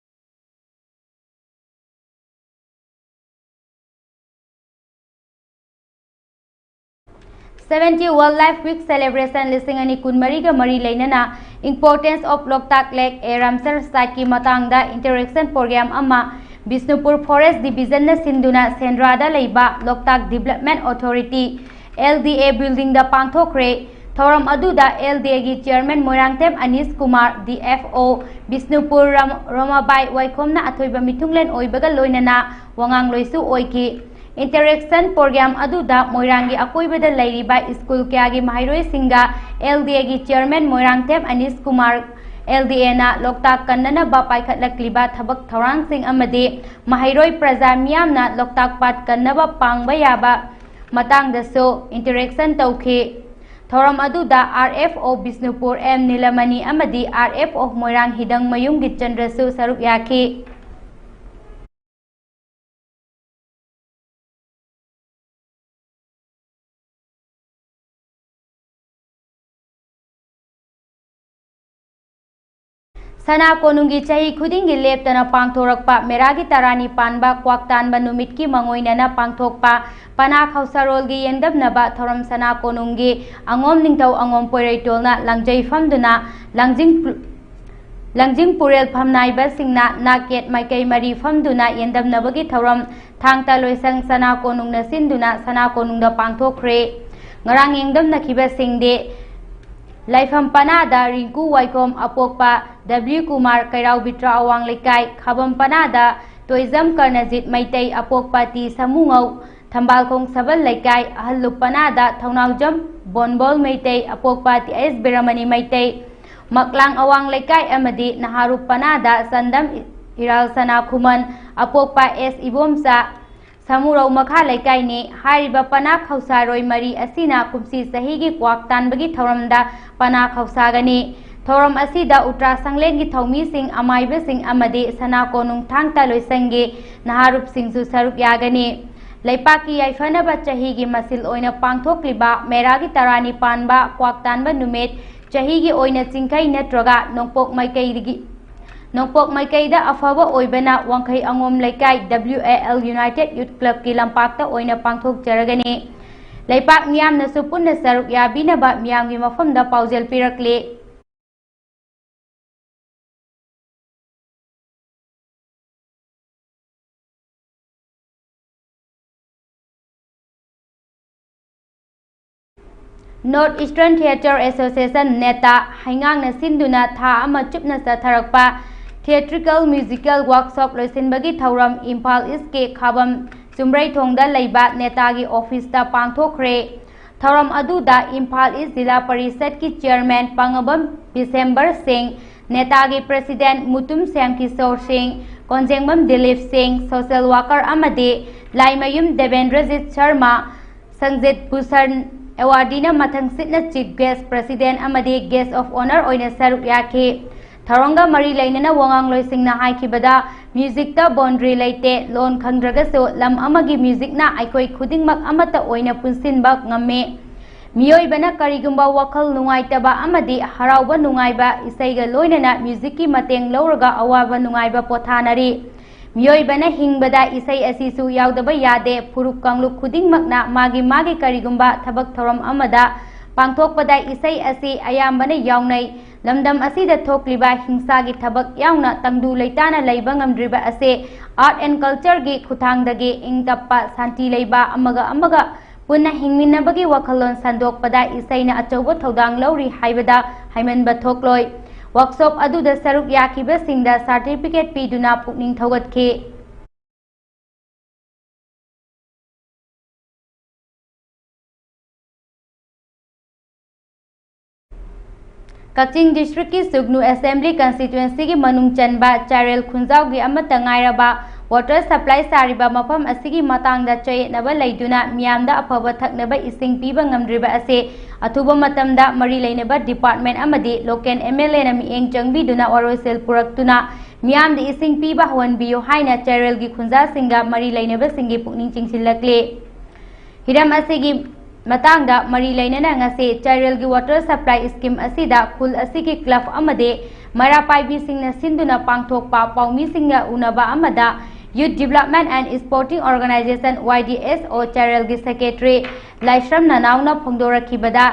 Seventy Wildlife Week Celebration ꯂꯤꯁꯤꯡ ꯑꯅꯤ ꯀꯨꯟꯃꯔꯤꯒ ꯃꯔꯤ ꯂꯩꯅꯅ Importance of Loktak Lake, a Ramsar Site ꯀꯤ ꯃꯇꯥꯡꯗ interaction program ꯑꯃ ꯕꯤꯁꯅꯨꯄꯨꯔ Forest Division ꯅ ꯁꯤꯟꯗꯨꯅ ꯁꯦꯟꯗ꯭ꯔꯥꯗ ꯂꯩꯕ Loktak Development Authority, L D A building ꯗ ꯄꯥꯡꯊꯣꯛꯈ꯭ꯔꯦ꯫ ꯊꯧꯔꯝ ꯑꯗꯨꯗ L D A ꯒꯤ Chairman Moirangthem ꯑꯅꯤꯁ Kumar, D F O Bishnupur ꯔꯝ-, ꯔꯣꯃꯥꯕꯥꯏ ꯋꯥꯏꯈꯣꯝꯅ ꯑꯊꯣꯏꯕ ꯃꯤꯊꯨꯡꯂꯦꯟ ꯑꯣꯏꯕꯒ ꯂꯣꯏꯅꯅ ꯋꯥꯉꯥꯡꯂꯣꯏꯁꯨ ꯑꯣꯏꯈꯤ꯫ Interaction program ꯑꯗꯨꯗ ꯃꯣꯏꯔꯥꯡꯒꯤ ꯑꯀꯣꯏꯕꯗ ꯂꯩꯔꯤꯕ ꯁ꯭ꯀꯨꯜ ꯀꯌꯥꯒꯤ ꯃꯍꯩꯔꯣꯏꯁꯤꯡꯒ L D A ꯒꯤ Chairman Moirangthem ꯑꯅꯤꯁ Kumar, L D A ꯅ ꯂꯣꯛꯇꯥꯛ ꯀꯟꯅꯅꯕ ꯄꯥꯏꯈꯠꯂꯛꯂꯤꯕ ꯊꯕꯛ ꯊꯧꯔꯥꯡꯁꯤꯡ ꯑꯃꯗꯤ ꯃꯍꯩꯔꯣꯏ ꯄ꯭ꯔꯖꯥ ꯃꯤꯌꯥꯝꯅ ꯂꯣꯛꯇꯥꯛ ꯄꯥꯠ ꯀꯟꯅꯕ ꯄꯥꯡꯕ ꯌꯥꯕ ꯃꯇꯥꯡꯗꯁꯨ interaction ꯇꯧꯈꯤ꯫ ꯊꯧꯔꯝ ꯑꯗꯨꯗ R F O Bishnupur M ꯅꯤꯂꯃꯅꯤ ꯑꯃꯗꯤ R F O ꯃꯣꯏꯔꯥꯡ ꯍꯤꯗꯪꯃꯌꯨꯝ ꯒꯤꯠꯆꯟꯗ꯭ꯔꯁꯨ ꯁꯔꯨꯛ ꯌꯥꯈꯤ꯫ ꯁꯅꯥ ꯀꯣꯅꯨꯡꯒꯤ ꯆꯍꯤ ꯈꯨꯗꯤꯡꯒꯤ ꯂꯦꯞꯇꯅ ꯄꯥꯡꯊꯣꯔꯛꯄ ꯃꯦꯔꯥꯒꯤ ꯇꯔꯥꯅꯤ ꯄꯥꯟꯕ ꯀ꯭ꯋꯥꯛ ꯇꯥꯟꯕ ꯅꯨꯃꯤꯠꯀꯤ ꯃꯉꯣꯏꯅꯅ ꯄꯥꯡꯊꯣꯛꯄ ꯄꯅꯥ ꯈꯧꯁꯥꯔꯣꯜꯒꯤ ꯌꯦꯟꯗꯝꯅꯕ ꯊꯧꯔꯝ ꯁꯅꯥ ꯀꯣꯅꯨꯡꯒꯤ ꯑꯉꯣꯝ ꯅꯤꯡꯊꯧ ꯑꯉꯣꯝ ꯄꯣꯏꯔꯩꯇꯣꯜꯅ ꯂꯥꯡꯖꯩ ꯐꯝꯗꯨꯅ ꯂꯥꯡꯖꯤꯡ ꯂꯥꯡꯖꯤꯡ ꯄꯨꯔꯦꯜ ꯐꯝꯅꯥꯏꯕꯁꯤꯡꯅ ꯅꯥꯛ ꯌꯦꯠ ꯃꯥꯏꯀꯩ ꯃꯔꯤ ꯐꯝꯗꯨꯅ ꯌꯦꯟꯗꯝꯅꯕꯒꯤ ꯊꯧꯔꯝ ꯊꯥꯡ ꯇꯥ ꯂꯣꯏꯁꯪ ꯁꯅꯥ ꯀꯣꯅꯨꯡꯅ ꯁꯤꯟꯗꯨꯅ ꯁꯅꯥ ꯀꯣꯅꯨꯡꯗ ꯄꯥꯡꯊꯣꯛꯈ꯭ꯔꯦ꯫ ꯉꯔꯥꯡ ꯌꯦꯡꯗꯝꯅꯈꯤꯕꯁꯤꯡꯗꯤ ꯂꯥꯏꯐꯝ ꯄꯅꯥꯗ ꯔꯤꯡꯀꯨ ꯋꯥꯏꯈꯣꯝ ꯑꯄꯣꯛꯄ ꯗꯕ꯭ꯂꯤꯎ ꯀꯨꯃꯥꯔ, ꯀꯩꯔꯥꯎ ꯕꯤꯇ꯭ꯔꯥ ꯑꯋꯥꯡ ꯂꯩꯀꯥꯏ꯫ ꯈꯥꯕꯝ ꯄꯅꯥꯗ ꯇꯣꯏꯖꯝ ꯀꯔꯅꯖꯤꯠ ꯃꯩꯇꯩ ꯑꯄꯣꯛꯄ ꯇꯤ ꯁꯃꯨꯉꯧ, ꯊꯝꯕꯥꯜꯈꯣꯡ ꯁꯕꯜ ꯂꯩꯀꯥꯏ꯫ ꯑꯍꯜꯂꯨꯞ ꯄꯅꯥꯗ ꯊꯧꯅꯥꯎꯖꯝ ꯕꯣꯟꯕꯣꯜ ꯃꯩꯇꯩ ꯑꯄꯣꯛꯄ ꯇꯤ ꯑꯦꯁ ꯕꯤꯔꯃꯅꯤ ꯃꯩꯇꯩ꯫ ꯃꯛꯂꯥꯡ ꯑꯋꯥꯡ ꯂꯩꯀꯥꯏ ꯑꯃꯗꯤ ꯅꯍꯥꯔꯨꯞ ꯄꯅꯥꯗ ꯆꯟꯗꯝ ꯏꯔꯥꯜ ꯁꯅꯥ ꯈꯨꯃꯟ ꯑꯄꯣꯛꯄ ꯑꯦꯁ ꯏꯕꯣꯝꯆꯥ, ꯁꯃꯨꯔꯧ ꯃꯈꯥ ꯂꯩꯀꯥꯏꯅꯤ꯫ ꯍꯥꯏꯔꯤꯕ ꯄꯅꯥ ꯈꯧꯁꯥꯔꯣꯏ ꯃꯔꯤ ꯑꯁꯤꯅ ꯀꯨꯝꯁꯤ ꯆꯍꯤꯒꯤ ꯀ꯭ꯋꯥꯛ ꯇꯥꯟꯕꯒꯤ ꯊꯧꯔꯝꯗ ꯄꯅꯥ ꯈꯧꯁꯥꯒꯅꯤ꯫ ꯊꯧꯔꯝ ꯑꯁꯤꯗ ꯎꯇ꯭ꯔꯥ ꯁꯪꯂꯦꯟꯒꯤ ꯊꯧꯃꯤꯁꯤꯡ, ꯑꯃꯥꯏꯕꯁꯤꯡ ꯑꯃꯗꯤ ꯁꯅꯥ ꯀꯣꯅꯨꯡ ꯊꯥꯡ ꯇꯥ ꯂꯣꯏꯁꯪꯒꯤ ꯅꯍꯥꯔꯨꯞꯁꯤꯡꯁꯨ ꯁꯔꯨꯛ ꯌꯥꯒꯅꯤ꯫ ꯂꯩꯄꯥꯛꯀꯤ ꯌꯥꯏꯐꯅꯕ ꯆꯍꯤꯒꯤ ꯃꯁꯤꯜ ꯑꯣꯏꯅ ꯄꯥꯡꯊꯣꯛꯂꯤꯕ ꯃꯦꯔꯥꯒꯤ ꯇꯔꯥꯅꯤꯄꯥꯟꯕ ꯀ꯭ꯋꯥꯛ ꯇꯥꯟꯕ ꯅꯨꯃꯤꯠ ꯆꯍꯤꯒꯤ ꯑꯣꯏꯅ ꯆꯤꯡꯈꯩ ꯅꯠꯇ꯭ꯔꯒ ꯅꯣꯡꯄꯣꯛ ꯃꯥꯏꯀꯩꯗꯒꯤ ꯅꯣꯡꯄꯣꯛ ꯃꯥꯏꯀꯩꯗ ꯑꯐꯕ ꯑꯣꯏꯕꯅ ꯋꯥꯡꯈꯩ ꯑꯉꯣꯝ ꯂꯩꯀꯥꯏ ꯗꯕ꯭ꯂꯤꯎ ꯑꯦ ꯑꯦꯜ ꯌꯨꯅꯥꯏꯇꯦꯗ ꯌꯨꯠ ꯀ꯭ꯂꯕꯀꯤ ꯂꯝꯄꯥꯛꯇ ꯑꯣꯏꯅ ꯄꯥꯡꯊꯣꯛꯆꯔꯒꯅꯤ꯫ ꯂꯩꯄꯥꯛ ꯃꯤꯌꯥꯝꯅꯁꯨ ꯄꯨꯟꯅ ꯁꯔꯨꯛ ꯌꯥꯕꯤꯅꯕ ꯃꯤꯌꯥꯝꯒꯤ ꯃꯐꯝꯗ ꯄꯥꯎꯖꯦꯜ ꯄꯤꯔꯛꯂꯤ꯫ North Eastern Theatre Association, ꯅꯦꯇꯥ, ꯍꯩꯉꯥꯡꯅ ꯁꯤꯟꯗꯨꯅ ꯊꯥ ꯑꯃ ꯆꯨꯞꯅ ꯆꯠꯊꯔꯛꯄ theatrical musical workshop ꯂꯣꯏꯁꯤꯟꯕꯒꯤ ꯊꯧꯔꯝ ꯏꯝꯐꯥꯜ ꯏꯁꯀꯤ ꯈꯥꯕꯝ ꯆꯨꯝꯕ꯭ꯔꯩꯊꯣꯡꯗ ꯂꯩꯕ ꯅꯦꯇꯥꯒꯤ ꯑꯣꯐꯤꯁꯇ ꯄꯥꯡꯊꯣꯛꯈ꯭ꯔꯦ꯫ ꯊꯧꯔꯝ ꯑꯗꯨꯗ ꯏꯝꯐꯥꯜ ꯏꯁ ꯖꯤꯂꯥ ꯄꯔꯤꯁꯠꯀꯤ ꯆꯤꯌꯔꯃꯦꯟ ꯄꯥꯡꯉꯕꯝ ꯕꯤꯁꯦꯝꯕꯔ ꯁꯤꯡ, ꯅꯦꯇꯥꯒꯤ ꯄ꯭ꯔꯦꯁꯤꯗꯦꯟ ꯃꯨꯇꯨꯝ ꯁ꯭ꯌꯥꯝ ꯀꯤꯁꯣꯔ ꯁꯤꯡ, ꯀꯣꯟꯖꯦꯡꯕꯝ ꯗꯤꯂꯤꯞ ꯁꯤꯡ, ꯁꯣꯁꯦꯜ ꯋꯥꯀꯔ ꯑꯃꯗꯤ Laimayum ꯗꯦꯕꯦꯟꯗ꯭ꯔꯖꯤꯠ Sharma, ꯁꯪꯖꯤꯠ Bhushan ꯑꯦꯋꯥꯔꯗꯤꯅ ꯃꯊꯪꯁꯤꯠꯅ chief gas, president ꯑꯃꯗꯤ ꯒꯦꯁ ꯑꯣꯐ ꯑꯣꯅꯔ ꯑꯣꯏꯅ ꯁꯔꯨꯛ ꯌꯥꯈꯤ꯫ ꯊꯧꯔꯝꯒ ꯃꯔꯤ ꯂꯩꯅꯅ ꯋꯥꯉꯥꯡꯂꯣꯏꯁꯤꯡꯅ ꯍꯥꯏꯈꯤꯕꯗ, ꯃ꯭ꯌꯨꯖꯤꯛꯇ ꯕꯣꯟꯗ꯭ꯔꯤ ꯂꯩꯇꯦ, ꯂꯣꯟ ꯈꯪꯗ꯭ꯔꯒꯁꯨ ꯂꯝ ꯑꯃꯒꯤ ꯃ꯭ꯌꯨꯖꯤꯛꯅ ꯑꯩꯈꯣꯏ ꯈꯨꯗꯤꯡꯃꯛ ꯑꯃꯠꯇ ꯑꯣꯏꯅ ꯄꯨꯟꯁꯤꯟꯕ ꯉꯝꯃꯤ꯫ ꯃꯤꯑꯣꯏꯕꯅ ꯀꯔꯤꯒꯨꯝꯕ ꯋꯥꯈꯜ ꯅꯨꯡꯉꯥꯏꯇꯕ ꯑꯃꯗꯤ ꯍꯔꯥꯎꯕ ꯅꯨꯡꯉꯥꯏꯕ ꯏꯁꯩꯒ ꯂꯣꯏꯅꯅ ꯃ꯭ꯌꯨꯖꯤꯛꯀꯤ ꯃꯇꯦꯡ ꯂꯧꯔꯒ ꯑꯋꯥꯕ ꯅꯨꯡꯉꯥꯏꯕ ꯄꯣꯊꯥꯅꯔꯤ꯫ ꯃꯤꯑꯣꯏꯕꯅ ꯍꯤꯡꯕꯗ ꯏꯁꯩ ꯑꯁꯤꯁꯨ ꯌꯥꯎꯗꯕ ꯌꯥꯗꯦ꯫ ꯐꯨꯔꯨꯞ ꯀꯥꯡꯂꯨꯞ ꯈꯨꯗꯤꯡꯃꯛꯅ ꯃꯥꯒꯤ ꯃꯥꯒꯤ ꯀꯔꯤꯒꯨꯝꯕ ꯊꯕꯛ ꯊꯧꯔꯝ ꯑꯃꯗ ꯄꯥꯡꯊꯣꯛꯄꯗ ꯏꯁꯩ ꯑꯁꯤ ꯑꯌꯥꯝꯕꯅ ꯌꯥꯎꯅꯩ꯫ ꯂꯝꯗꯝ ꯑꯁꯤꯗ ꯊꯣꯛꯂꯤꯕ ꯍꯤꯡꯁꯥꯒꯤ ꯊꯕꯛ ꯌꯥꯎꯅ ꯇꯪꯗꯨ ꯂꯩꯇꯥꯅ ꯂꯩꯕ ꯉꯝꯗ꯭ꯔꯤꯕ ꯑꯁꯤ art and cultureꯒꯤ ꯈꯨꯠꯊꯥꯡꯗꯒꯤ ꯏꯪ ꯇꯞꯄ, ꯁꯥꯟꯇꯤ ꯂꯩꯕ, ꯑꯃꯒ ꯑꯃꯒ ꯄꯨꯟꯅ ꯍꯤꯡꯃꯤꯟꯅꯕꯒꯤ ꯋꯥꯈꯜꯂꯣꯟ ꯁꯟꯗꯣꯛꯄꯗ ꯏꯁꯩꯅ ꯑꯆꯧꯕ ꯊꯧꯗꯥꯡ ꯂꯧꯔꯤ ꯍꯥꯏꯕꯗ ꯍꯥꯏꯃꯟꯕ ꯊꯣꯛꯂꯣꯏ꯫ ꯋꯥꯔꯛꯁꯣꯞ ꯑꯗꯨꯗ ꯁꯔꯨꯛ ꯌꯥꯈꯤꯕꯁꯤꯡꯗ ꯁꯥꯔꯇꯤꯐꯤꯀꯦꯠ ꯄꯤꯗꯨꯅ ꯄꯨꯛꯅꯤꯡ ꯊꯧꯒꯠꯈꯤ꯫ ꯀꯛꯆꯤꯡ ꯗꯤꯁꯇ꯭ꯔꯤꯛꯀꯤ ꯁꯨꯒꯅꯨ ꯑꯦꯁꯦꯝꯕ꯭ꯂꯤ ꯀꯟꯁꯇꯤꯇ꯭ꯋꯦꯟꯁꯤꯒꯤ ꯃꯅꯨꯡ ꯆꯟꯕ ꯆꯥꯔꯦꯜ ꯈꯨꯟꯖꯥꯎꯒꯤ ꯑꯃꯠꯇ ꯉꯥꯏꯔꯕ ꯋꯥꯇꯔ ꯁꯄ꯭ꯂꯥꯏ ꯁꯥꯔꯤꯕ ꯃꯐꯝ ꯑꯁꯤꯒꯤ ꯃꯇꯥꯡꯗ ꯆꯌꯦꯠꯅꯕ ꯂꯩꯗꯨꯅ ꯃꯤꯌꯥꯝꯗ ꯑꯐꯕ ꯊꯛꯅꯕ ꯏꯁꯤꯡ ꯄꯤꯕ ꯉꯝꯗ꯭ꯔꯤꯕ ꯑꯁꯤ ꯑꯊꯨꯕ ꯃꯇꯝꯗ ꯃꯔꯤ ꯂꯩꯅꯕ ꯗꯤꯄꯥꯔꯠꯃꯦꯟ ꯑꯃꯗꯤ ꯂꯣꯀꯦꯜ ꯑꯦꯝ ꯑꯦꯜ ꯑꯦꯅ ꯃꯤꯠꯌꯦꯡ ꯆꯪꯕꯤꯗꯨꯅ ꯋꯥꯔꯣꯏꯁꯤꯜ ꯄꯨꯔꯛꯇꯨꯅ ꯃꯤꯌꯥꯝꯗ ꯏꯁꯤꯡ ꯄꯤꯕ ꯍꯧꯍꯟꯕꯤꯌꯨ ꯍꯥꯏꯅ ꯆꯥꯔꯦꯜꯒꯤ ꯈꯨꯟꯖꯥꯁꯤꯡꯒ ꯃꯔꯤ ꯂꯩꯅꯕꯁꯤꯡꯒꯤ ꯄꯨꯛꯅꯤꯡ ꯆꯤꯡꯁꯤꯜꯂꯛꯂꯤ꯫ ꯍꯤꯔꯝ ꯑꯁꯤꯒꯤ ꯃꯇꯥꯡꯗ ꯃꯔꯤ ꯂꯩꯅꯅ ꯉꯁꯤ ꯆꯥꯔꯦꯜꯒꯤ ꯋꯥꯇꯔ ꯁꯄ꯭ꯂꯥꯏ ꯁ꯭ꯀꯤꯝ ꯑꯁꯤꯗ ꯈꯨꯜ ꯑꯁꯤꯒꯤ ꯀ꯭ꯂꯕ ꯑꯃꯗꯤ ꯃꯩꯔꯥ ꯄꯥꯏꯕꯤꯁꯤꯡꯅ ꯁꯤꯟꯗꯨꯅ ꯄꯥꯡꯊꯣꯛꯄ ꯄꯥꯎꯃꯤꯁꯤꯡꯒ ꯎꯅꯕ ꯑꯃꯗ Youth Development and Sporting Organisation, Y D S O, ꯆꯥꯔꯦꯜꯒꯤ ꯁꯦꯀ꯭ꯔꯦꯇꯔꯤ ꯂꯥꯏꯁ꯭ꯔꯝ ꯅꯅꯥꯎꯅ ꯐꯣꯡꯗꯣꯔꯛꯈꯤꯕꯗ,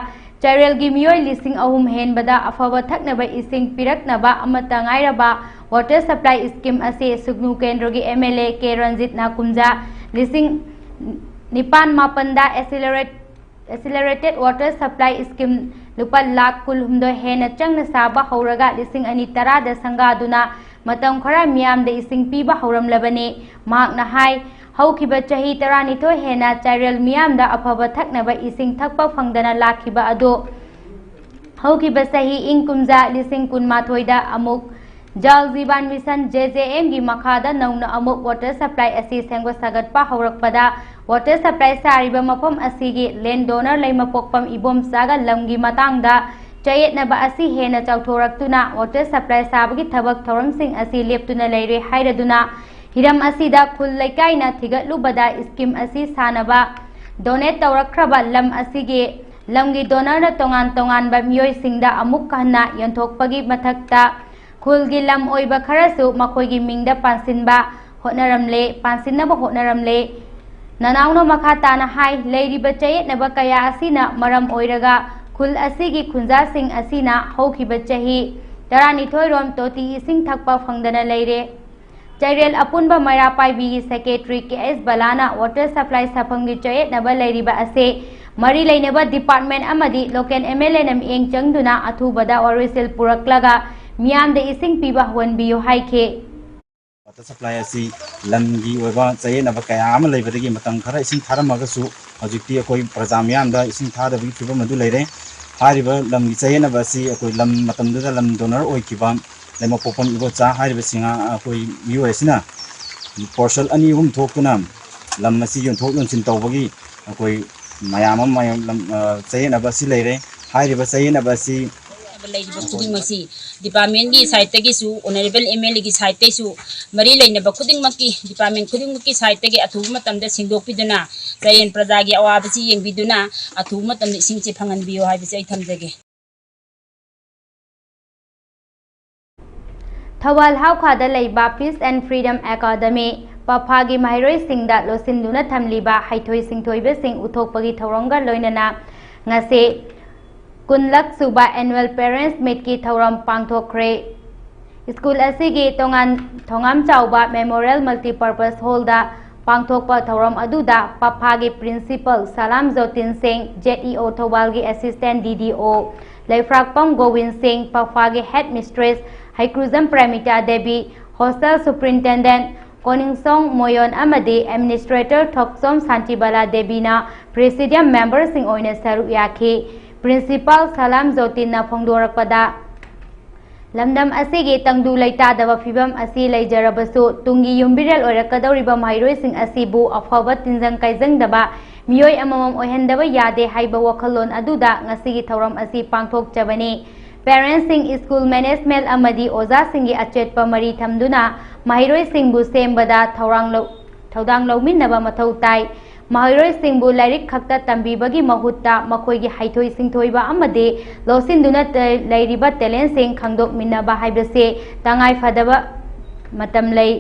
ꯆꯥꯔꯦꯜꯒꯤ ꯃꯤꯑꯣꯏ ꯂꯤꯁꯤꯡ ꯑꯍꯨꯝ ꯍꯦꯟꯕꯗ ꯑꯐꯕ ꯊꯛꯅꯕ ꯏꯁꯤꯡ ꯄꯤꯔꯛꯅꯕ ꯑꯃꯠꯇ ꯉꯥꯏꯔꯕ ꯋꯥꯇꯔ ꯁꯄ꯭ꯂꯥꯏ ꯁ꯭ꯀꯤꯝ ꯑꯁꯤ ꯁꯨꯒꯅꯨ ꯀꯦꯟꯗ꯭ꯔꯒꯤ ꯑꯦꯝ ꯑꯦꯜ ꯑꯦ ꯀꯦ ꯔꯟꯖꯤꯠꯅ ꯀꯨꯝꯖꯥ ꯂꯤꯁꯤꯡ ꯅꯤꯄꯥꯟ ꯃꯥꯄꯟꯗ ꯑꯦꯁꯤꯂꯔꯦꯠ ꯑꯦꯁꯤꯂꯔꯦꯇꯦꯗ ꯋꯥꯇꯔ ꯁꯄ꯭ꯂꯥꯏ ꯁ꯭ꯀꯤꯝ ꯂꯨꯄꯥ ꯂꯥꯈ ꯀꯨꯟꯍꯨꯝꯗꯣꯏ ꯍꯦꯟꯅ ꯆꯪꯅ ꯁꯥꯕ ꯍꯧꯔꯒ ꯂꯤꯁꯤꯡ ꯑꯅꯤ ꯇꯔꯥꯗ ꯁꯪꯒꯥꯗꯨꯅ ꯃꯇꯝ ꯈꯔ ꯃꯤꯌꯥꯝꯗ ꯏꯁꯤꯡ ꯄꯤꯕ ꯍꯧꯔꯝꯂꯕꯅꯤ꯫ ꯃꯍꯥꯛꯅ ꯍꯥꯏ, ꯍꯧꯈꯤꯕ ꯆꯍꯤ ꯇꯔꯥꯅꯤꯊꯣꯏ ꯍꯦꯟꯅ ꯆꯥꯔꯦꯜ ꯃꯤꯌꯥꯝꯗ ꯑꯐꯕ ꯊꯛꯅꯕ ꯏꯁꯤꯡ ꯊꯛꯄ ꯐꯪꯗꯅ ꯂꯥꯛꯈꯤꯕ ꯑꯗꯨ ꯍꯧꯈꯤꯕ ꯆꯍꯤ ꯏꯪ ꯀꯨꯝꯖꯥ ꯂꯤꯁꯤꯡ ꯀꯨꯟꯃꯥꯊꯣꯏꯗ ꯑꯃꯨꯛ Jal ꯖꯤꯕꯥꯟ mission, J J M, ꯒꯤ ꯃꯈꯥꯗ ꯅꯧꯅ ꯑꯃꯨꯛ ꯋꯥꯇꯔ ꯁꯄ꯭ꯂꯥꯏ ꯑꯁꯤ ꯁꯦꯝꯒꯠ ꯁꯥꯒꯠꯄ ꯍꯧꯔꯛꯄꯗ ꯋꯥꯇꯔ ꯁꯄ꯭ꯂꯥꯏ ꯁꯥꯔꯤꯕ ꯃꯐꯝ ꯑꯁꯤꯒꯤ ꯂꯦꯟ ꯗꯣꯅꯔ ꯂꯩꯃꯄꯣꯛꯄꯝ ꯏꯕꯣꯝꯆꯥꯒ ꯂꯝꯒꯤ ꯃꯇꯥꯡꯗ ꯆꯌꯦꯠꯅꯕ ꯑꯁꯤ ꯍꯦꯟꯅ ꯆꯥꯎꯊꯣꯔꯛꯇꯨꯅ ꯋꯥꯇꯔ ꯁꯄ꯭ꯂꯥꯏ ꯁꯥꯕꯒꯤ ꯊꯕꯛ ꯊꯧꯔꯝꯁꯤꯡ ꯑꯁꯤ ꯂꯦꯞꯇꯨꯅ ꯂꯩꯔꯦ ꯍꯥꯏꯔꯗꯨꯅ ꯍꯤꯔꯝ ꯑꯁꯤꯗ ꯈꯨꯜ ꯂꯩꯀꯥꯏꯅ ꯊꯤꯒꯠꯂꯨꯕꯗ ꯁ꯭ꯀꯤꯝ ꯑꯁꯤ ꯁꯥꯅꯕ ꯗꯣꯅꯦꯠ ꯇꯧꯔꯛꯈ꯭ꯔꯕ ꯂꯝ ꯑꯁꯤꯒꯤ ꯂꯝꯒꯤ ꯗꯣꯅꯔꯅ ꯇꯣꯉꯥꯟ ꯇꯣꯉꯥꯟꯕ ꯃꯤꯑꯣꯏꯁꯤꯡꯗ ꯑꯃꯨꯛ ꯍꯟꯅ ꯌꯣꯟꯊꯣꯛꯄꯒꯤ ꯃꯊꯛꯇ ꯈꯨꯜꯒꯤ ꯂꯝ ꯑꯣꯏꯕ ꯈꯔꯁꯨ ꯃꯈꯣꯏꯒꯤ ꯃꯤꯡꯗ ꯄꯥꯟꯁꯤꯟꯕ ꯍꯣꯠꯅꯔꯝꯂꯦ, ꯄꯥꯟꯁꯤꯟꯅꯕ ꯍꯣꯠꯅꯔꯝꯂꯦ꯫ ꯅꯅꯥꯎꯅ ꯃꯈꯥ ꯇꯥꯅ ꯍꯥꯏ, ꯂꯩꯔꯤꯕ ꯆꯌꯦꯠꯅꯕ ꯀꯌꯥ ꯑꯁꯤꯅ ꯃꯔꯝ ꯑꯣꯏꯔꯒ ꯈꯨꯜ ꯑꯁꯤꯒꯤ ꯈꯨꯟꯖꯥꯁꯤꯡ ꯑꯁꯤꯅ ꯍꯧꯈꯤꯕ ꯆꯍꯤ ꯇꯔꯥꯅꯤꯊꯣꯏꯔꯣꯝ ꯇꯣꯇꯤ ꯏꯁꯤꯡ ꯊꯛꯄ ꯐꯪꯗꯅ ꯂꯩꯔꯦ꯫ ꯆꯩꯔꯦꯜ ꯑꯄꯨꯟꯕ ꯃꯩꯔꯥ ꯄꯥꯏꯕꯤꯒꯤ ꯁꯦꯀ꯭ꯔꯦꯇꯔꯤ ꯀꯦ ꯑꯦꯁ ꯕꯂꯥꯅ ꯋꯥꯇꯔ ꯁꯄ꯭ꯂꯥꯏ ꯁꯥꯐꯝꯒꯤ ꯆꯌꯦꯠꯅꯕ ꯂꯩꯔꯤꯕ ꯑꯁꯤ ꯃꯔꯤ ꯂꯩꯅꯕ ꯗꯤꯄꯥꯔꯠꯃꯦꯟ ꯑꯃꯗꯤ ꯂꯣꯀꯦꯜ ꯑꯦꯝ ꯑꯦꯜ ꯑꯦꯅ ꯃꯤꯠꯌꯦꯡ ꯆꯪꯗꯨꯅ ꯑꯊꯨꯕꯗ ꯋꯥꯔꯣꯏꯁꯤꯜ ꯄꯨꯔꯛꯂꯒ ꯃꯤꯌꯥꯝꯗ ꯏꯁꯤꯡ ꯄꯤꯕ ꯍꯧꯍꯟꯕꯤꯌꯨ ꯍꯥꯏꯈꯤ꯫ ꯋꯥꯇꯔ ꯁꯄ꯭ꯂꯥꯏ ꯑꯁꯤ ꯂꯝꯒꯤ ꯑꯣꯏꯕ ꯆꯌꯦꯠꯅꯕ ꯀꯌꯥ ꯑꯃ ꯂꯩꯕꯗꯒꯤ ꯃꯇꯝ ꯈꯔ ꯏꯁꯤꯡ ꯊꯥꯔꯝꯃꯒꯁꯨ ꯍꯧꯖꯤꯛꯇꯤ ꯑꯩꯈꯣꯏ ꯄ꯭ꯔꯖꯥ ꯃꯤꯌꯥꯝꯗ ꯏꯁꯤꯡ ꯊꯥꯗꯕꯒꯤ ꯐꯤꯕꯝ ꯑꯗꯨ ꯂꯩꯔꯦ꯫ ꯍꯥꯏꯔꯤꯕ ꯂꯝꯒꯤ ꯆꯌꯦꯠꯅꯕ ꯑꯁꯤ ꯑꯩꯈꯣꯏ ꯂꯝ ꯃꯇꯝꯗꯨꯗ ꯂꯝ ꯗꯣꯅꯔ ꯑꯣꯏꯈꯤꯕ ꯂꯩꯃꯄꯣꯛꯄꯝ ꯏꯕꯣꯆꯥ ꯍꯥꯏꯔꯤꯕꯁꯤꯡ ꯑꯩꯈꯣꯏ ꯃꯤꯑꯣꯏ ꯑꯁꯤꯅ ꯄꯥꯔꯁꯦꯜ ꯑꯅꯤ ꯑꯍꯨꯝ ꯊꯣꯛꯇꯨꯅ ꯂꯝ ꯑꯁꯤ ꯌꯣꯟꯊꯣꯛ ꯌꯣꯟꯁꯤꯟ ꯇꯧꯕꯒꯤ ꯑꯩꯈꯣꯏ ꯃꯌꯥꯝ ꯑꯃ ꯃꯌꯥꯝ ꯂꯝ, ꯑ, ꯆꯌꯦꯠꯅꯕ ꯑꯁꯤ ꯂꯩꯔꯦ꯫ ꯍꯥꯏꯔꯤꯕ ꯆꯌꯦꯠꯅꯕ ꯑꯁꯤ ꯂꯩꯔꯤꯕ ꯈꯨꯗꯤꯡꯃꯛꯁꯤ ꯗꯤꯄꯥꯔꯠꯃꯦꯟꯒꯤ ꯁꯥꯏꯠꯇꯒꯤꯁꯨ, ꯑꯣꯅꯔꯦꯕꯜ ꯑꯦꯝ ꯑꯦꯜ ꯑꯦꯒꯤ ꯁꯥꯏꯠꯇꯒꯤꯁꯨ, ꯃꯔꯤ ꯂꯩꯅꯕ ꯈꯨꯗꯤꯡꯃꯛꯀꯤ, ꯗꯤꯄꯥꯔꯠꯃꯦꯟ ꯈꯨꯗꯤꯡꯃꯛꯀꯤ ꯁꯥꯏꯠꯇꯒꯤ ꯑꯊꯨꯕ ꯃꯇꯝꯗ ꯁꯦꯡꯗꯣꯛꯄꯤꯗꯨꯅ ꯆꯥꯏꯔꯦꯟ ꯄ꯭ꯔꯖꯥꯒꯤ ꯑꯋꯥꯕꯁꯤ ꯌꯦꯡꯕꯤꯗꯨꯅ ꯑꯊꯨꯕ ꯃꯇꯝꯗ ꯏꯁꯤꯡꯁꯤ ꯐꯪꯍꯟꯕꯤꯌꯨ ꯍꯥꯏꯕꯁꯤ ꯑꯩ ꯊꯝꯖꯒꯦ꯫ ꯊꯧꯕꯥꯜ ꯍꯥꯎꯈꯥꯗ ꯂꯩꯕ Peace and Freedom Academy, ꯄꯐꯥꯒꯤ ꯃꯍꯩꯔꯣꯏꯁꯤꯡꯗ ꯂꯣꯠꯁꯤꯟꯗꯨꯅ ꯊꯝꯂꯤꯕ ꯍꯩꯊꯣꯏ ꯁꯤꯡꯊꯣꯏꯕꯁꯤꯡ ꯎꯠꯊꯣꯛꯄꯒꯤ ꯊꯧꯔꯝꯒ ꯂꯣꯏꯅꯅ ꯉꯁꯤ ꯀꯨꯟꯂꯛ ꯁꯨꯕ Annual Parents Meetꯀꯤ ꯊꯧꯔꯝ ꯄꯥꯡꯊꯣꯛꯈ꯭ꯔꯦ꯫ ꯁ꯭ꯀꯨꯜ ꯑꯁꯤꯒꯤ ꯇꯣꯉꯥꯟ ꯊꯣꯉꯥꯝ ꯆꯥꯎꯕ Memorial Multipurpose Hallꯗ ꯄꯥꯡꯊꯣꯛꯄ ꯊꯧꯔꯝ ꯑꯗꯨꯗ ꯄꯐꯥꯒꯤ Principal ꯁꯂꯥꯝ ꯖꯣꯇꯤꯟ ꯁꯤꯡ, Z E O ꯊꯧꯕꯥꯜꯒꯤ Assistant D D O ꯂꯩꯐ꯭ꯔꯥꯛꯄꯝ Gobin ꯁꯤꯡ, ꯄꯐꯥꯒꯤ Head Mistress ꯍꯩꯀ꯭ꯔꯨꯖꯝ ꯄ꯭ꯔꯦꯃꯤꯇꯥ ꯗꯦꯕꯤ, Hostel Superintendent ꯀꯣꯅꯤꯡꯁꯣꯡ ꯃꯣꯌꯣꯟ ꯑꯃꯗꯤ Administrator ꯊꯣꯛꯆꯣꯝ ꯁꯥꯟꯇꯤꯕꯂꯥ ꯗꯦꯕꯤꯅ Presidium memberꯁꯤꯡ ꯑꯣꯏꯅ ꯁꯔꯨꯛ ꯌꯥꯈꯤ꯫ Principal ꯁꯂꯥꯝ ꯖꯣꯇꯤꯟꯅ ꯐꯣꯡꯗꯣꯔꯛꯄꯗ, ꯂꯝꯗꯝ ꯑꯁꯤꯒꯤ ꯇꯪꯗꯨ ꯂꯩꯇꯥꯗꯕ ꯐꯤꯕꯝ ꯑꯁꯤ ꯂꯩꯖꯔꯕꯁꯨ, ꯇꯨꯡꯒꯤ ꯌꯨꯝꯕꯤꯔꯦꯜ ꯑꯣꯏꯔꯛꯀꯗꯧꯔꯤꯕ ꯃꯍꯩꯔꯣꯏꯁꯤꯡ ꯑꯁꯤꯕꯨ ꯑꯐꯕ ꯇꯤꯟꯖꯪ ꯀꯥꯏꯖꯪꯗꯕ ꯃꯤꯑꯣꯏ ꯑꯃꯃꯝ ꯑꯣꯏꯍꯟꯗꯕ ꯌꯥꯗꯦ ꯍꯥꯏꯕ ꯋꯥꯈꯜꯂꯣꯟ ꯑꯗꯨꯗ ꯉꯁꯤꯒꯤ ꯊꯧꯔꯝ ꯑꯁꯤ ꯄꯥꯡꯊꯣꯛꯆꯕꯅꯤ꯫ Parentsꯁꯤꯡ, school management ꯑꯃꯗꯤ ꯑꯣꯖꯥꯁꯤꯡꯒꯤ ꯑꯆꯦꯠꯄ ꯃꯔꯤ ꯊꯝꯗꯨꯅ ꯃꯍꯩꯔꯣꯏꯁꯤꯡꯕꯨ ꯁꯦꯝꯕꯗ ꯊꯧꯔꯥꯡ ꯂꯧ-, ꯊꯧꯗꯥꯡ ꯂꯧꯃꯤꯟꯅꯕ ꯃꯊꯧ ꯇꯥꯏ꯫ ꯃꯍꯩꯔꯣꯏꯁꯤꯡꯕꯨ ꯂꯥꯏꯔꯤꯛ ꯈꯛꯇ ꯇꯝꯕꯤꯕꯒꯤ ꯃꯍꯨꯠꯇ ꯃꯈꯣꯏꯒꯤ ꯍꯩꯊꯣꯏ ꯁꯤꯡꯊꯣꯏꯕ ꯑꯃꯗꯤ ꯂꯧꯁꯤꯟꯗꯨꯅ ꯇ-, ꯂꯩꯔꯤꯕ talentꯁꯤꯡ ꯈꯪꯗꯣꯛꯃꯤꯟꯅꯕ ꯍꯥꯏꯕꯁꯤ ꯇꯉꯥꯏ ꯐꯗꯕ ꯃꯇꯝ ꯂꯩ꯫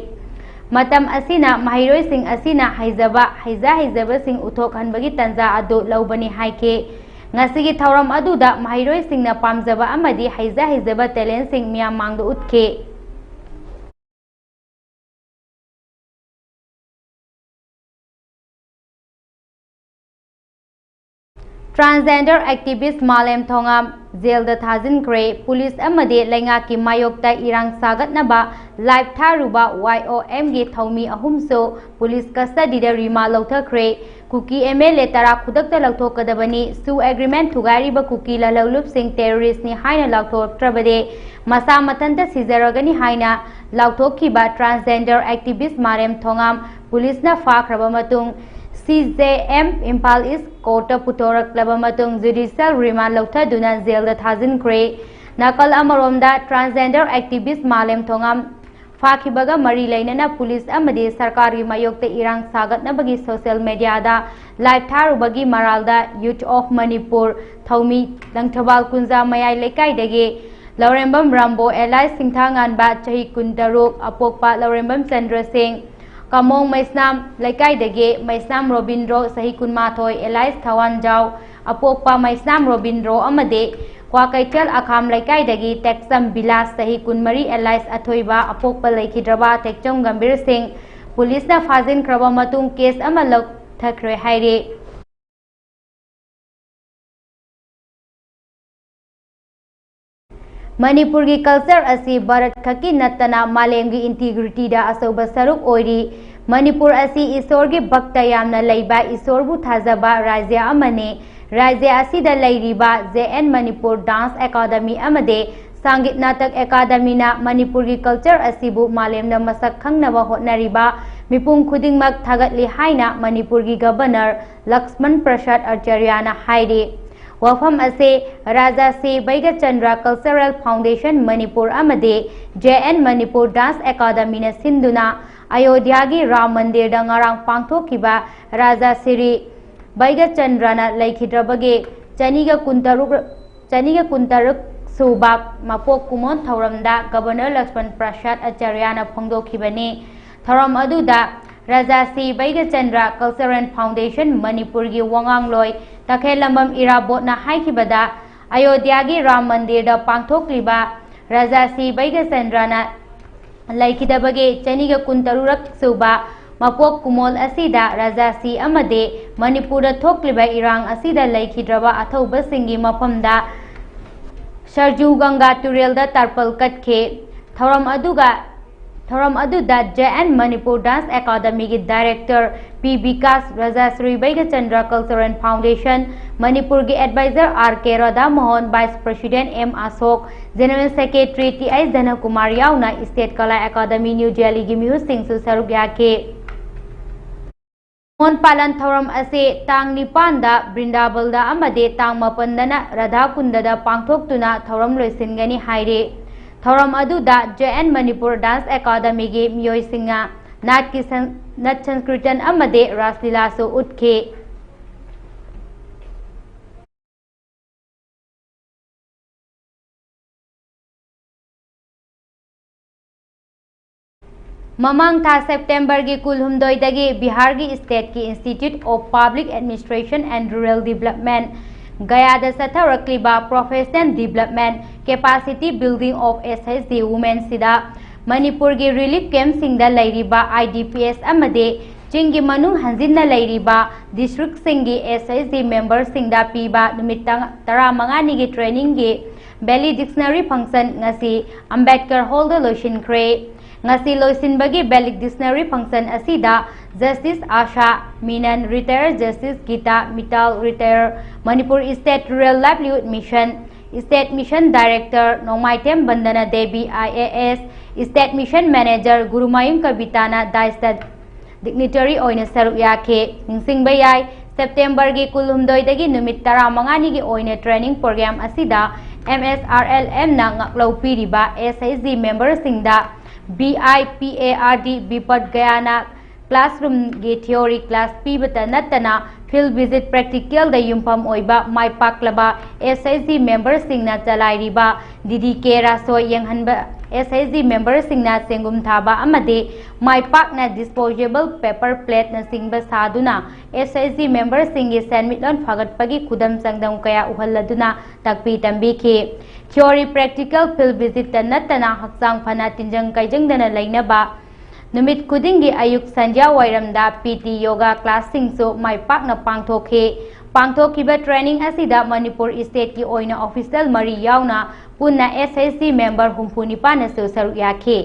ꯃꯇꯝ ꯑꯁꯤꯅ ꯃꯍꯩꯔꯣꯏꯁꯤꯡ ꯑꯁꯤꯅ ꯍꯩꯖꯕ, ꯍꯩꯖ ꯍꯩꯖꯕꯁꯤꯡ ꯎꯠꯊꯣꯛꯍꯟꯕꯒꯤ ꯇꯥꯟꯖꯥ ꯑꯗꯨ ꯂꯧꯕꯅꯤ ꯍꯥꯏꯈꯤ꯫ ꯉꯁꯤꯒꯤ ꯊꯧꯔꯝ ꯑꯗꯨꯗ ꯃꯍꯩꯔꯣꯏꯁꯤꯡꯅ ꯄꯥꯝꯖꯕ ꯑꯃꯗꯤ ꯍꯩꯖ ꯍꯩꯖꯕ talentꯁꯤꯡ ꯃꯤꯌꯥꯝ ꯃꯥꯡꯗ ꯎꯠꯈꯤ꯫ Transgender activist ꯃꯥꯂꯦꯝ ꯊꯣꯉꯥꯝ ꯖꯦꯜꯗ ꯊꯥꯖꯤꯟꯈ꯭ꯔꯦ꯫ ꯄꯨꯂꯤꯁ ꯑꯃꯗꯤ ꯂꯩꯉꯥꯛꯀꯤ ꯃꯥꯌꯣꯛꯇ ꯏꯔꯥꯡ ꯁꯥꯒꯠꯅꯕ live ꯊꯥꯔꯨꯕ Y O M ꯒꯤ ꯊꯧꯃꯤ ꯑꯍꯨꯝꯁꯨ ꯄꯨꯂꯤꯁ custody ꯗ remand ꯂꯧꯊꯈ꯭ꯔꯦ꯫ ꯀꯨꯀꯤ M L A ꯇꯔꯥ ꯈꯨꯗꯛꯇ ꯂꯧꯊꯣꯛꯀꯗꯕꯅꯤ꯫ ꯁꯨ agreement ꯊꯨꯒꯥꯏꯔꯤꯕ ꯀꯨꯀꯤ ꯂꯂꯧꯂꯨꯞꯁꯤꯡ terrorist ꯅꯤ ꯍꯥꯏꯅ ꯂꯥꯎꯊꯣꯛꯇ꯭ꯔꯕꯗꯤ ꯃꯁꯥ ꯃꯊꯟꯇ ꯁꯤꯖꯔꯒꯅꯤ ꯍꯥꯏꯅ ꯂꯥꯎꯊꯣꯛꯈꯤꯕ transgender activist ꯃꯥꯂꯦꯝ ꯊꯣꯉꯥꯝ ꯄꯨꯂꯤꯁꯅ ꯐꯥꯈ꯭ꯔꯕ ꯃꯇꯨꯡ C J M Imphal East court ꯇ ꯄꯨꯊꯣꯔꯛꯂꯕ ꯃꯇꯨꯡ judicial remand ꯂꯧꯊꯗꯨꯅ ꯖꯦꯜꯗ ꯊꯥꯖꯤꯟꯈ꯭ꯔꯦ꯫ ꯅꯥꯀꯜ ꯑꯃꯔꯣꯝꯗ transgender activist ꯃꯥꯂꯦꯝ ꯊꯣꯉꯥꯝ ꯐꯥꯈꯤꯕꯒ ꯃꯔꯤ ꯂꯩꯅꯅ ꯄꯨꯂꯤꯁ ꯑꯃꯗꯤ ꯁꯔꯀꯥꯔꯒꯤ ꯃꯥꯌꯣꯛꯇ ꯏꯔꯥꯡ ꯁꯥꯒꯠꯅꯕꯒꯤ social media the live ꯊꯥꯔꯨꯕꯒꯤ ꯃꯔꯥꯜꯗ Youth of Manipur ꯊꯧꯃꯤ ꯂꯪꯊꯕꯥꯜ ꯀꯨꯟꯖꯥ ꯃꯌꯥꯏ ꯂꯩꯀꯥꯏꯗꯒꯤ ꯂꯧꯔꯦꯝꯕꯝ ꯔꯥꯝꯕꯣ alias ꯁꯤꯡꯊꯥꯉꯥꯟꯕ ꯆꯍꯤ ꯀꯨꯟꯇꯔꯨꯛ, ꯑꯄꯣꯛꯄ ꯂꯧꯔꯦꯝꯕꯝ ꯆꯟꯗ꯭ꯔ ꯁꯤꯡ, ꯀꯥꯃꯣꯡ ꯃꯩꯁꯅꯥꯝ ꯂꯩꯀꯥꯏꯗꯒꯤ ꯃꯩꯁꯅꯥꯝ ꯔꯣꯕꯤꯟꯗ꯭ꯔꯣ ꯆꯍꯤ ꯀꯨꯟꯃꯥꯊꯣꯏ alias ꯊꯋꯥꯟꯖꯥꯎ, ꯑꯄꯣꯛꯄ ꯃꯩꯁꯅꯥꯝ ꯔꯣꯕꯤꯟꯗ꯭ꯔꯣ ꯑꯃꯗꯤ ꯀ꯭ꯋꯥꯀꯩꯊꯦꯜ ꯑꯈꯥꯝ ꯂꯩꯀꯥꯏꯗꯒꯤ ꯇꯦꯛꯆꯝ ꯕꯤꯂꯥꯁ ꯆꯍꯤ ꯀꯨꯟꯃꯔꯤ alias ꯑꯊꯣꯏꯕ, ꯑꯄꯣꯛꯄ ꯂꯩꯈꯤꯗ꯭ꯔꯕ ꯇꯦꯛꯆꯝ ꯒꯝꯚꯤꯔ ꯁꯤꯡ ꯄꯨꯂꯤꯁꯅ ꯐꯥꯖꯤꯟꯈ꯭ꯔꯕ ꯃꯇꯨꯡ case ꯑꯃ ꯂꯧꯊꯈ꯭ꯔꯦ ꯍꯥꯏꯔꯤ꯫ ꯃꯅꯤꯄꯨꯔꯒꯤ culture ꯑꯁꯤ ꯚꯥꯔꯠ ꯈꯛꯀꯤ ꯅꯠꯇꯅ ꯃꯥꯂꯦꯝꯒꯤ integrity ꯗ ꯑꯆꯧꯕ ꯁꯔꯨꯛ ꯑꯣꯏꯔꯤ꯫ ꯃꯅꯤꯄꯨꯔ ꯑꯁꯤ ꯏꯁꯣꯔꯒꯤ ꯚꯛꯇ ꯌꯥꯝꯅ ꯂꯩꯕ, ꯏꯁꯣꯔꯕꯨ ꯊꯥꯖꯕ ꯔꯥꯖ꯭ꯌ ꯑꯃꯅꯤ꯫ ꯔꯥꯖ꯭ꯌ ꯑꯁꯤꯗ ꯂꯩꯔꯤꯕ J N Manipur Dance Academy ꯑꯃꯗꯤ ꯁꯪꯒꯤꯠ ꯅꯥꯇꯛ ꯑꯦꯀꯥꯗꯃꯤꯅ ꯃꯅꯤꯄꯨꯔꯒꯤ culture ꯑꯁꯤꯕꯨ ꯃꯥꯂꯦꯝꯗ ꯃꯁꯛ ꯈꯪꯅꯕ ꯍꯣꯠꯅꯔꯤꯕ ꯃꯤꯄꯨꯝ ꯈꯨꯗꯤꯡꯃꯛ ꯊꯥꯒꯠꯂꯤ ꯍꯥꯏꯅ ꯃꯅꯤꯄꯨꯔꯒꯤ Governor ꯂꯛꯁꯃꯟ ꯄ꯭ꯔꯁꯥꯗ ꯑꯆꯥꯔꯌꯥꯅ ꯍꯥꯏꯔꯤ꯫ ꯋꯥꯐꯝ ꯑꯁꯤ ꯔꯥꯖꯥꯁꯤ ꯕꯩꯒꯆꯟꯗ꯭ꯔ Cultural Foundation ꯃꯅꯤꯄꯨꯔ ꯑꯃꯗꯤ J N Manipur Dance Academy ꯅ ꯁꯤꯟꯗꯨꯅ ꯑꯌꯣꯙ꯭ꯌꯥꯒꯤ ꯔꯥꯝ ꯃꯟꯗꯤꯔꯗ ꯉꯔꯥꯡ ꯄꯥꯡꯊꯣꯛꯈꯤꯕ ꯔꯥꯖꯥ ꯁꯤꯔꯤ ꯕꯩꯒꯆꯟꯗ꯭ꯔꯅ ꯂꯩꯈꯤꯗ꯭ꯔꯕꯒꯤ ꯆꯅꯤꯒ ꯀꯨꯟꯇꯔꯨꯛ, ꯆꯅꯤꯒ ꯀꯨꯟꯇꯔꯨꯛ ꯁꯨꯕ ꯃꯄꯣꯛ ꯀꯨꯝꯑꯣꯟ ꯊꯧꯔꯝꯗ Governor ꯂꯛꯁꯃꯟ ꯄ꯭ꯔꯁꯥꯗ ꯑꯆꯥꯔꯌꯥꯅ ꯐꯣꯡꯗꯣꯛꯈꯤꯕꯅꯤ꯫ ꯊꯧꯔꯝ ꯑꯗꯨꯗ ꯔꯥꯖꯥꯁꯤ ꯕꯩꯒꯆꯟꯗ꯭ꯔ Cultural Foundation ꯃꯅꯤꯄꯨꯔꯒꯤ ꯋꯥꯉꯥꯡꯂꯣꯏ ꯇꯈꯦꯜꯂꯝꯕꯝ ꯏꯔꯥꯕꯣꯠꯅ ꯍꯥꯏꯈꯤꯕꯗ, ꯑꯌꯣꯙ꯭ꯌꯥꯒꯤ ꯔꯥꯝ ꯃꯟꯗꯤꯔꯗ ꯄꯥꯡꯊꯣꯛꯂꯤꯕ ꯔꯥꯖꯥꯁꯤ ꯕꯩꯒꯆꯟꯗ꯭ꯔꯅ ꯂꯩꯈꯤꯗꯕꯒꯤ ꯆꯅꯤꯒ ꯀꯨꯟꯇꯔꯨꯛ ꯁꯨꯕ ꯃꯄꯣꯛ ꯀꯨꯃꯣꯜ ꯑꯁꯤꯗ ꯔꯥꯖꯥꯁꯤ ꯑꯃꯗꯤ ꯃꯅꯤꯄꯨꯔꯗ ꯊꯣꯛꯂꯤꯕ ꯏꯔꯥꯡ ꯑꯁꯤꯗ ꯂꯩꯈꯤꯗ꯭ꯔꯕ ꯑꯊꯧꯕꯁꯤꯡꯒꯤ ꯃꯐꯝꯗ ꯁꯔꯖꯨ ꯒꯪꯒꯥ ꯇꯨꯔꯦꯜꯗ ꯇꯔꯄꯜ ꯀꯠꯈꯤ꯫ ꯊꯧꯔꯝ ꯑꯗꯨꯒ, ꯊꯧꯔꯝ ꯑꯗꯨꯗ J N Manipur Dance Academy ꯒꯤ Director P ꯕꯤꯀꯥꯁ, ꯔꯥꯖꯥ ꯁ꯭ꯔꯤ ꯕꯩꯒꯆꯟꯗ꯭ꯔ Cultural Foundation ꯃꯅꯤꯄꯨꯔꯒꯤ Advisor R K Radha Mohan, Vice President M Ashok, General Secretary T I ꯙꯅꯀꯨꯃꯥꯔ ꯌꯥꯎꯅ State ꯀꯂꯥ Academy New Delhi ꯒꯤ ꯃꯤꯍꯨꯠꯁꯤꯡꯁꯨ ꯁꯔꯨꯛ ꯌꯥꯈꯤ꯫ ꯃꯣꯟ ꯄꯥꯂꯟ ꯊꯧꯔꯝ ꯑꯁꯤ ꯇꯥꯡ ꯅꯤꯄꯥꯟꯗ ꯕ꯭ꯔꯤꯟꯗꯥꯕꯜꯗ ꯑꯃꯗꯤ ꯇꯥꯡ ꯃꯥꯄꯟꯗꯅ ꯔꯥꯙꯥ ꯀꯨꯟꯗꯗ ꯄꯥꯡꯊꯣꯛꯇꯨꯅ ꯊꯧꯔꯝ ꯂꯣꯏꯁꯤꯟꯒꯅꯤ ꯍꯥꯏꯔꯤ꯫ ꯊꯧꯔꯝ ꯑꯗꯨꯗ J N Manipur Dance Academy ꯒꯤ ꯃꯤꯑꯣꯏꯁꯤꯡꯅ ꯅꯥꯠꯀꯤ ꯁꯪ-, ꯅꯠ ꯁꯪꯀ꯭ꯔꯤꯇꯟ ꯑꯃꯗꯤ ꯔꯥꯁꯂꯤꯂꯥꯁꯨ ꯎꯠꯈꯤ꯫ ꯃꯃꯥꯡ ꯊꯥ ꯁꯦꯞꯇꯦꯝꯕꯔꯒꯤ ꯀꯨꯟꯍꯨꯝꯗꯣꯏꯗꯒꯤ ꯕꯤꯍꯥꯔꯒꯤ State ꯀꯤ Institute of Public Administration and Rural Development ꯒꯌꯥꯗ ꯆꯠꯊꯔꯛꯂꯤꯕ Professional Development Capacity Building of S H G Women ꯁꯤꯗ ꯃꯅꯤꯄꯨꯔꯒꯤ relief camp ꯁꯤꯡꯗ ꯂꯩꯔꯤꯕ I D Ps ꯑꯃꯗꯤ ꯆꯤꯡꯒꯤ ꯃꯅꯨꯡ ꯍꯟꯖꯤꯟꯅ ꯂꯩꯔꯤꯕ district ꯁꯤꯡꯒꯤ S H G member ꯁꯤꯡꯗ ꯄꯤꯕ ꯅꯨꯃꯤꯠ ꯇꯔꯥꯃꯉꯥꯅꯤꯒꯤ training ꯒꯤ Valley Dictionary Function ꯉꯁꯤ ꯑꯝꯕꯦꯗꯀꯔ Hall ꯗ ꯂꯣꯏꯁꯤꯟꯈ꯭ꯔꯦ꯫ ꯉꯁꯤ ꯂꯣꯏꯁꯤꯟꯕꯒꯤ Valley Dictionary Function ꯑꯁꯤꯗ Justice Asha Menon, Retired Justice Gita Mittal, Retired Manipur State Rural Livelihood Mission, State Mission Director Nongmaithem Bandana Devi I A S, State Mission Manager Gurumayum ꯀꯕꯤꯇꯥꯅ dais ꯇ dignitary ꯑꯣꯏꯅ ꯁꯔꯨꯛ ꯌꯥꯈꯤ꯫ ꯅꯤꯡꯁꯤꯡꯕ ꯌꯥꯏ, ꯁꯦꯞꯇꯦꯝꯕꯔꯒꯤ ꯀꯨꯟꯍꯨꯝꯗꯣꯏꯗꯒꯤ ꯅꯨꯃꯤꯠ ꯇꯔꯥꯃꯉꯥꯅꯤꯒꯤ ꯑꯣꯏꯅ training program ꯑꯁꯤꯗ M S R L M ꯅ ꯉꯥꯛꯂꯧ ꯄꯤꯔꯤꯕ S H G member ꯁꯤꯡꯗ B I P A R D ꯕꯤꯄꯠ ꯒꯌꯥꯅ classroom ꯒꯤ theory class ꯄꯤꯕꯇ ꯅꯠꯇꯅ field visit practical ꯗ ꯌꯨꯝꯐꯝ ꯑꯣꯏꯕ ꯃꯥꯏ ꯄꯥꯛꯂꯕ S H G member ꯁꯤꯡꯅ ꯆꯂꯥꯏꯔꯤꯕ D D K ꯔꯥꯁꯣꯏ ꯌꯦꯡꯍꯟꯕ, S H G member ꯁꯤꯡꯅ ꯆꯦꯡꯒꯨꯝ ꯊꯥꯕ ꯑꯃꯗꯤ ꯃꯥꯏ ꯄꯥꯛꯅ disposable paper plate ꯅꯆꯤꯡꯕ ꯁꯥꯗꯨꯅ S H G member ꯁꯤꯡꯒꯤ ꯁꯦꯟꯃꯤꯠꯂꯣꯟ ꯐꯒꯠꯄꯒꯤ ꯈꯨꯗꯝ ꯆꯥꯡꯗꯝ ꯀꯌꯥ ꯎꯍꯜꯂꯗꯨꯅ ꯇꯥꯛꯄꯤ ꯇꯝꯕꯤꯈꯤ꯫ Theory practical field visit ꯇ ꯅꯠꯇꯅ ꯍꯛꯆꯥꯡ ꯐꯅ ꯇꯤꯟꯖꯪ ꯀꯥꯏꯖꯪꯗꯅ ꯂꯩꯅꯕ ꯅꯨꯃꯤꯠ ꯈꯨꯗꯤꯡꯒꯤ ꯑꯌꯨꯛ ꯁꯟꯙ꯭ꯌꯥ ꯋꯥꯏꯔꯝꯗ PT yoga classꯁꯤꯡꯁꯨ ꯃꯥꯏ ꯄꯥꯛꯅ ꯄꯥꯡꯊꯣꯛꯈꯤ꯫ ꯄꯥꯡꯊꯣꯛꯈꯤꯕ training ꯑꯁꯤꯗ ꯃꯅꯤꯄꯨꯔ stateꯀꯤ ꯑꯣꯏꯅ official ꯃꯔꯤ ꯌꯥꯎꯅ ꯄꯨꯟꯅ SHG member ꯍꯨꯝꯐꯨ ꯅꯤꯄꯥꯟꯅꯁꯨ ꯁꯔꯨꯛ ꯌꯥꯈꯤ꯫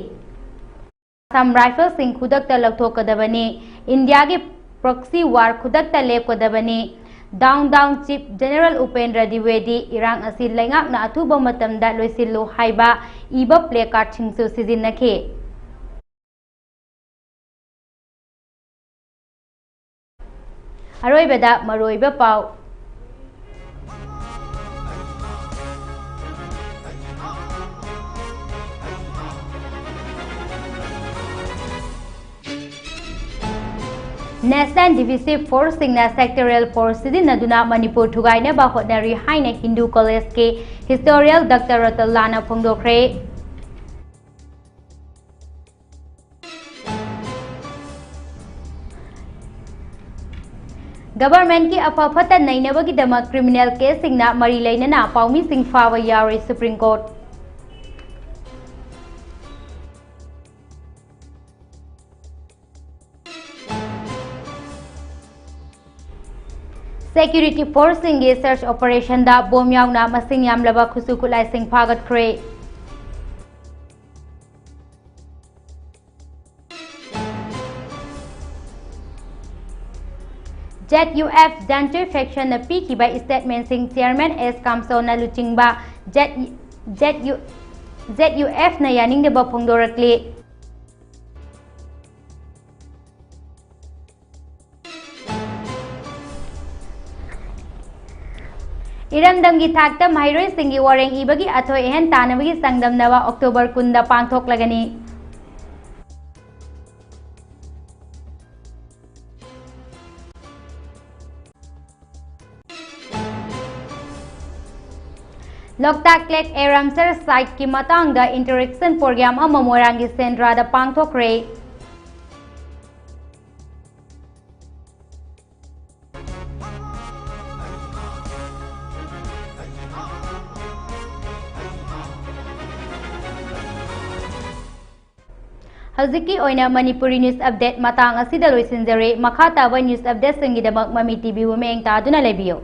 Assam Riflesꯁꯤꯡ ꯈꯨꯗꯛꯇ ꯂꯧꯊꯣꯛꯀꯗꯕꯅꯤ꯫ ꯏꯟꯗꯤꯌꯥꯒꯤ proxy war ꯈꯨꯗꯛꯇ ꯂꯦꯞꯀꯗꯕꯅꯤ꯫ Down down Chief General Upendra Dwivedi, ꯏꯔꯥꯡ ꯑꯁꯤ ꯂꯩꯉꯥꯛꯅ ꯑꯊꯨꯕ ꯃꯇꯝꯗ ꯂꯣꯏꯁꯤꯜꯂꯨ ꯍꯥꯏꯕ ꯏꯕ placardꯁꯤꯡꯁꯨ ꯁꯤꯖꯤꯟꯅꯈꯤ꯫ ꯑꯔꯣꯏꯕꯗ ꯃꯔꯨꯑꯣꯏꯕ ꯄꯥꯎ꯫ National Defensive Forceꯁꯤꯡꯅ sectoral force ꯁꯤꯖꯤꯟꯅꯗꯨꯅ ꯃꯅꯤꯄꯨꯔ ꯊꯨꯒꯥꯏꯅꯕ ꯍꯣꯠꯅꯔꯤ ꯍꯥꯏꯅ ꯍꯤꯟꯗꯨ ꯀꯣꯂꯦꯖꯀꯤ historian Doctor ꯔꯇꯟꯂꯥꯜꯅ ꯐꯣꯡꯗꯣꯛꯈ꯭ꯔꯦ꯫ Governmentꯀꯤ ꯑꯐ ꯐꯠꯇ ꯅꯩꯅꯕꯒꯤꯗꯃꯛ criminal caseꯁꯤꯡꯅ ꯃꯔꯤ ꯂꯩꯅꯅ ꯄꯥꯎꯃꯤꯁꯤꯡ ꯐꯥꯕ ꯌꯥꯎꯔꯦ Supreme Court꯫ Security forceꯁꯤꯡꯒꯤ search operationꯗ bomb ꯌꯥꯎꯅ ꯃꯁꯤꯡ ꯌꯥꯝꯂꯕ ꯈꯨꯠꯁꯨ ꯈꯨꯠꯂꯥꯏꯁꯤꯡ ꯐꯥꯒꯠꯈ꯭ꯔꯦ꯫ ZUF Jantui factionꯅ ꯄꯤꯈꯤꯕ statementꯁꯤꯡ Chairman S ꯀꯥꯝꯁꯣꯟꯅ ꯂꯨꯆꯤꯡꯕ ZU, ZU, ZUFꯅ ꯌꯥꯅꯤꯡꯗꯕ ꯐꯣꯡꯗꯣꯔꯛꯂꯤ꯫ ꯏꯔꯝꯗꯝꯒꯤ ꯊꯥꯛꯇ ꯃꯍꯩꯔꯣꯏꯁꯤꯡꯒꯤ ꯋꯥꯔꯦꯡ ꯏꯕꯒꯤ ꯑꯊꯣꯏ ꯑꯍꯦꯟ ꯇꯥꯟꯅꯕꯒꯤ ꯆꯥꯡꯗꯝꯅꯕ October ꯀꯨꯟꯗ ꯄꯥꯡꯊꯣꯛꯂꯒꯅꯤ꯫ Loktak Lake and Ramsar siteꯀꯤ ꯃꯇꯥꯡꯗ interaction program ꯑꯃ ꯃꯣꯏꯔꯥꯡꯒꯤ ꯁꯦꯟꯗ꯭ꯔꯥꯗ ꯄꯥꯡꯊꯣꯛꯈ꯭ꯔꯦ꯫ ꯍꯧꯖꯤꯛꯀꯤ ꯑꯣꯏꯅ ꯃꯅꯤꯄꯨꯔꯤ news update ꯃꯇꯥꯡ ꯑꯁꯤꯗ ꯂꯣꯏꯁꯤꯟꯖꯔꯦ꯫ ꯃꯈꯥ ꯇꯥꯕ news updateꯁꯤꯡꯒꯤꯗꯃꯛ ꯃꯃꯤ ꯇꯤꯚꯤꯕꯨ ꯃꯤꯠꯌꯦꯡ ꯇꯥꯗꯨꯅ ꯂꯩꯕꯤꯌꯨ꯫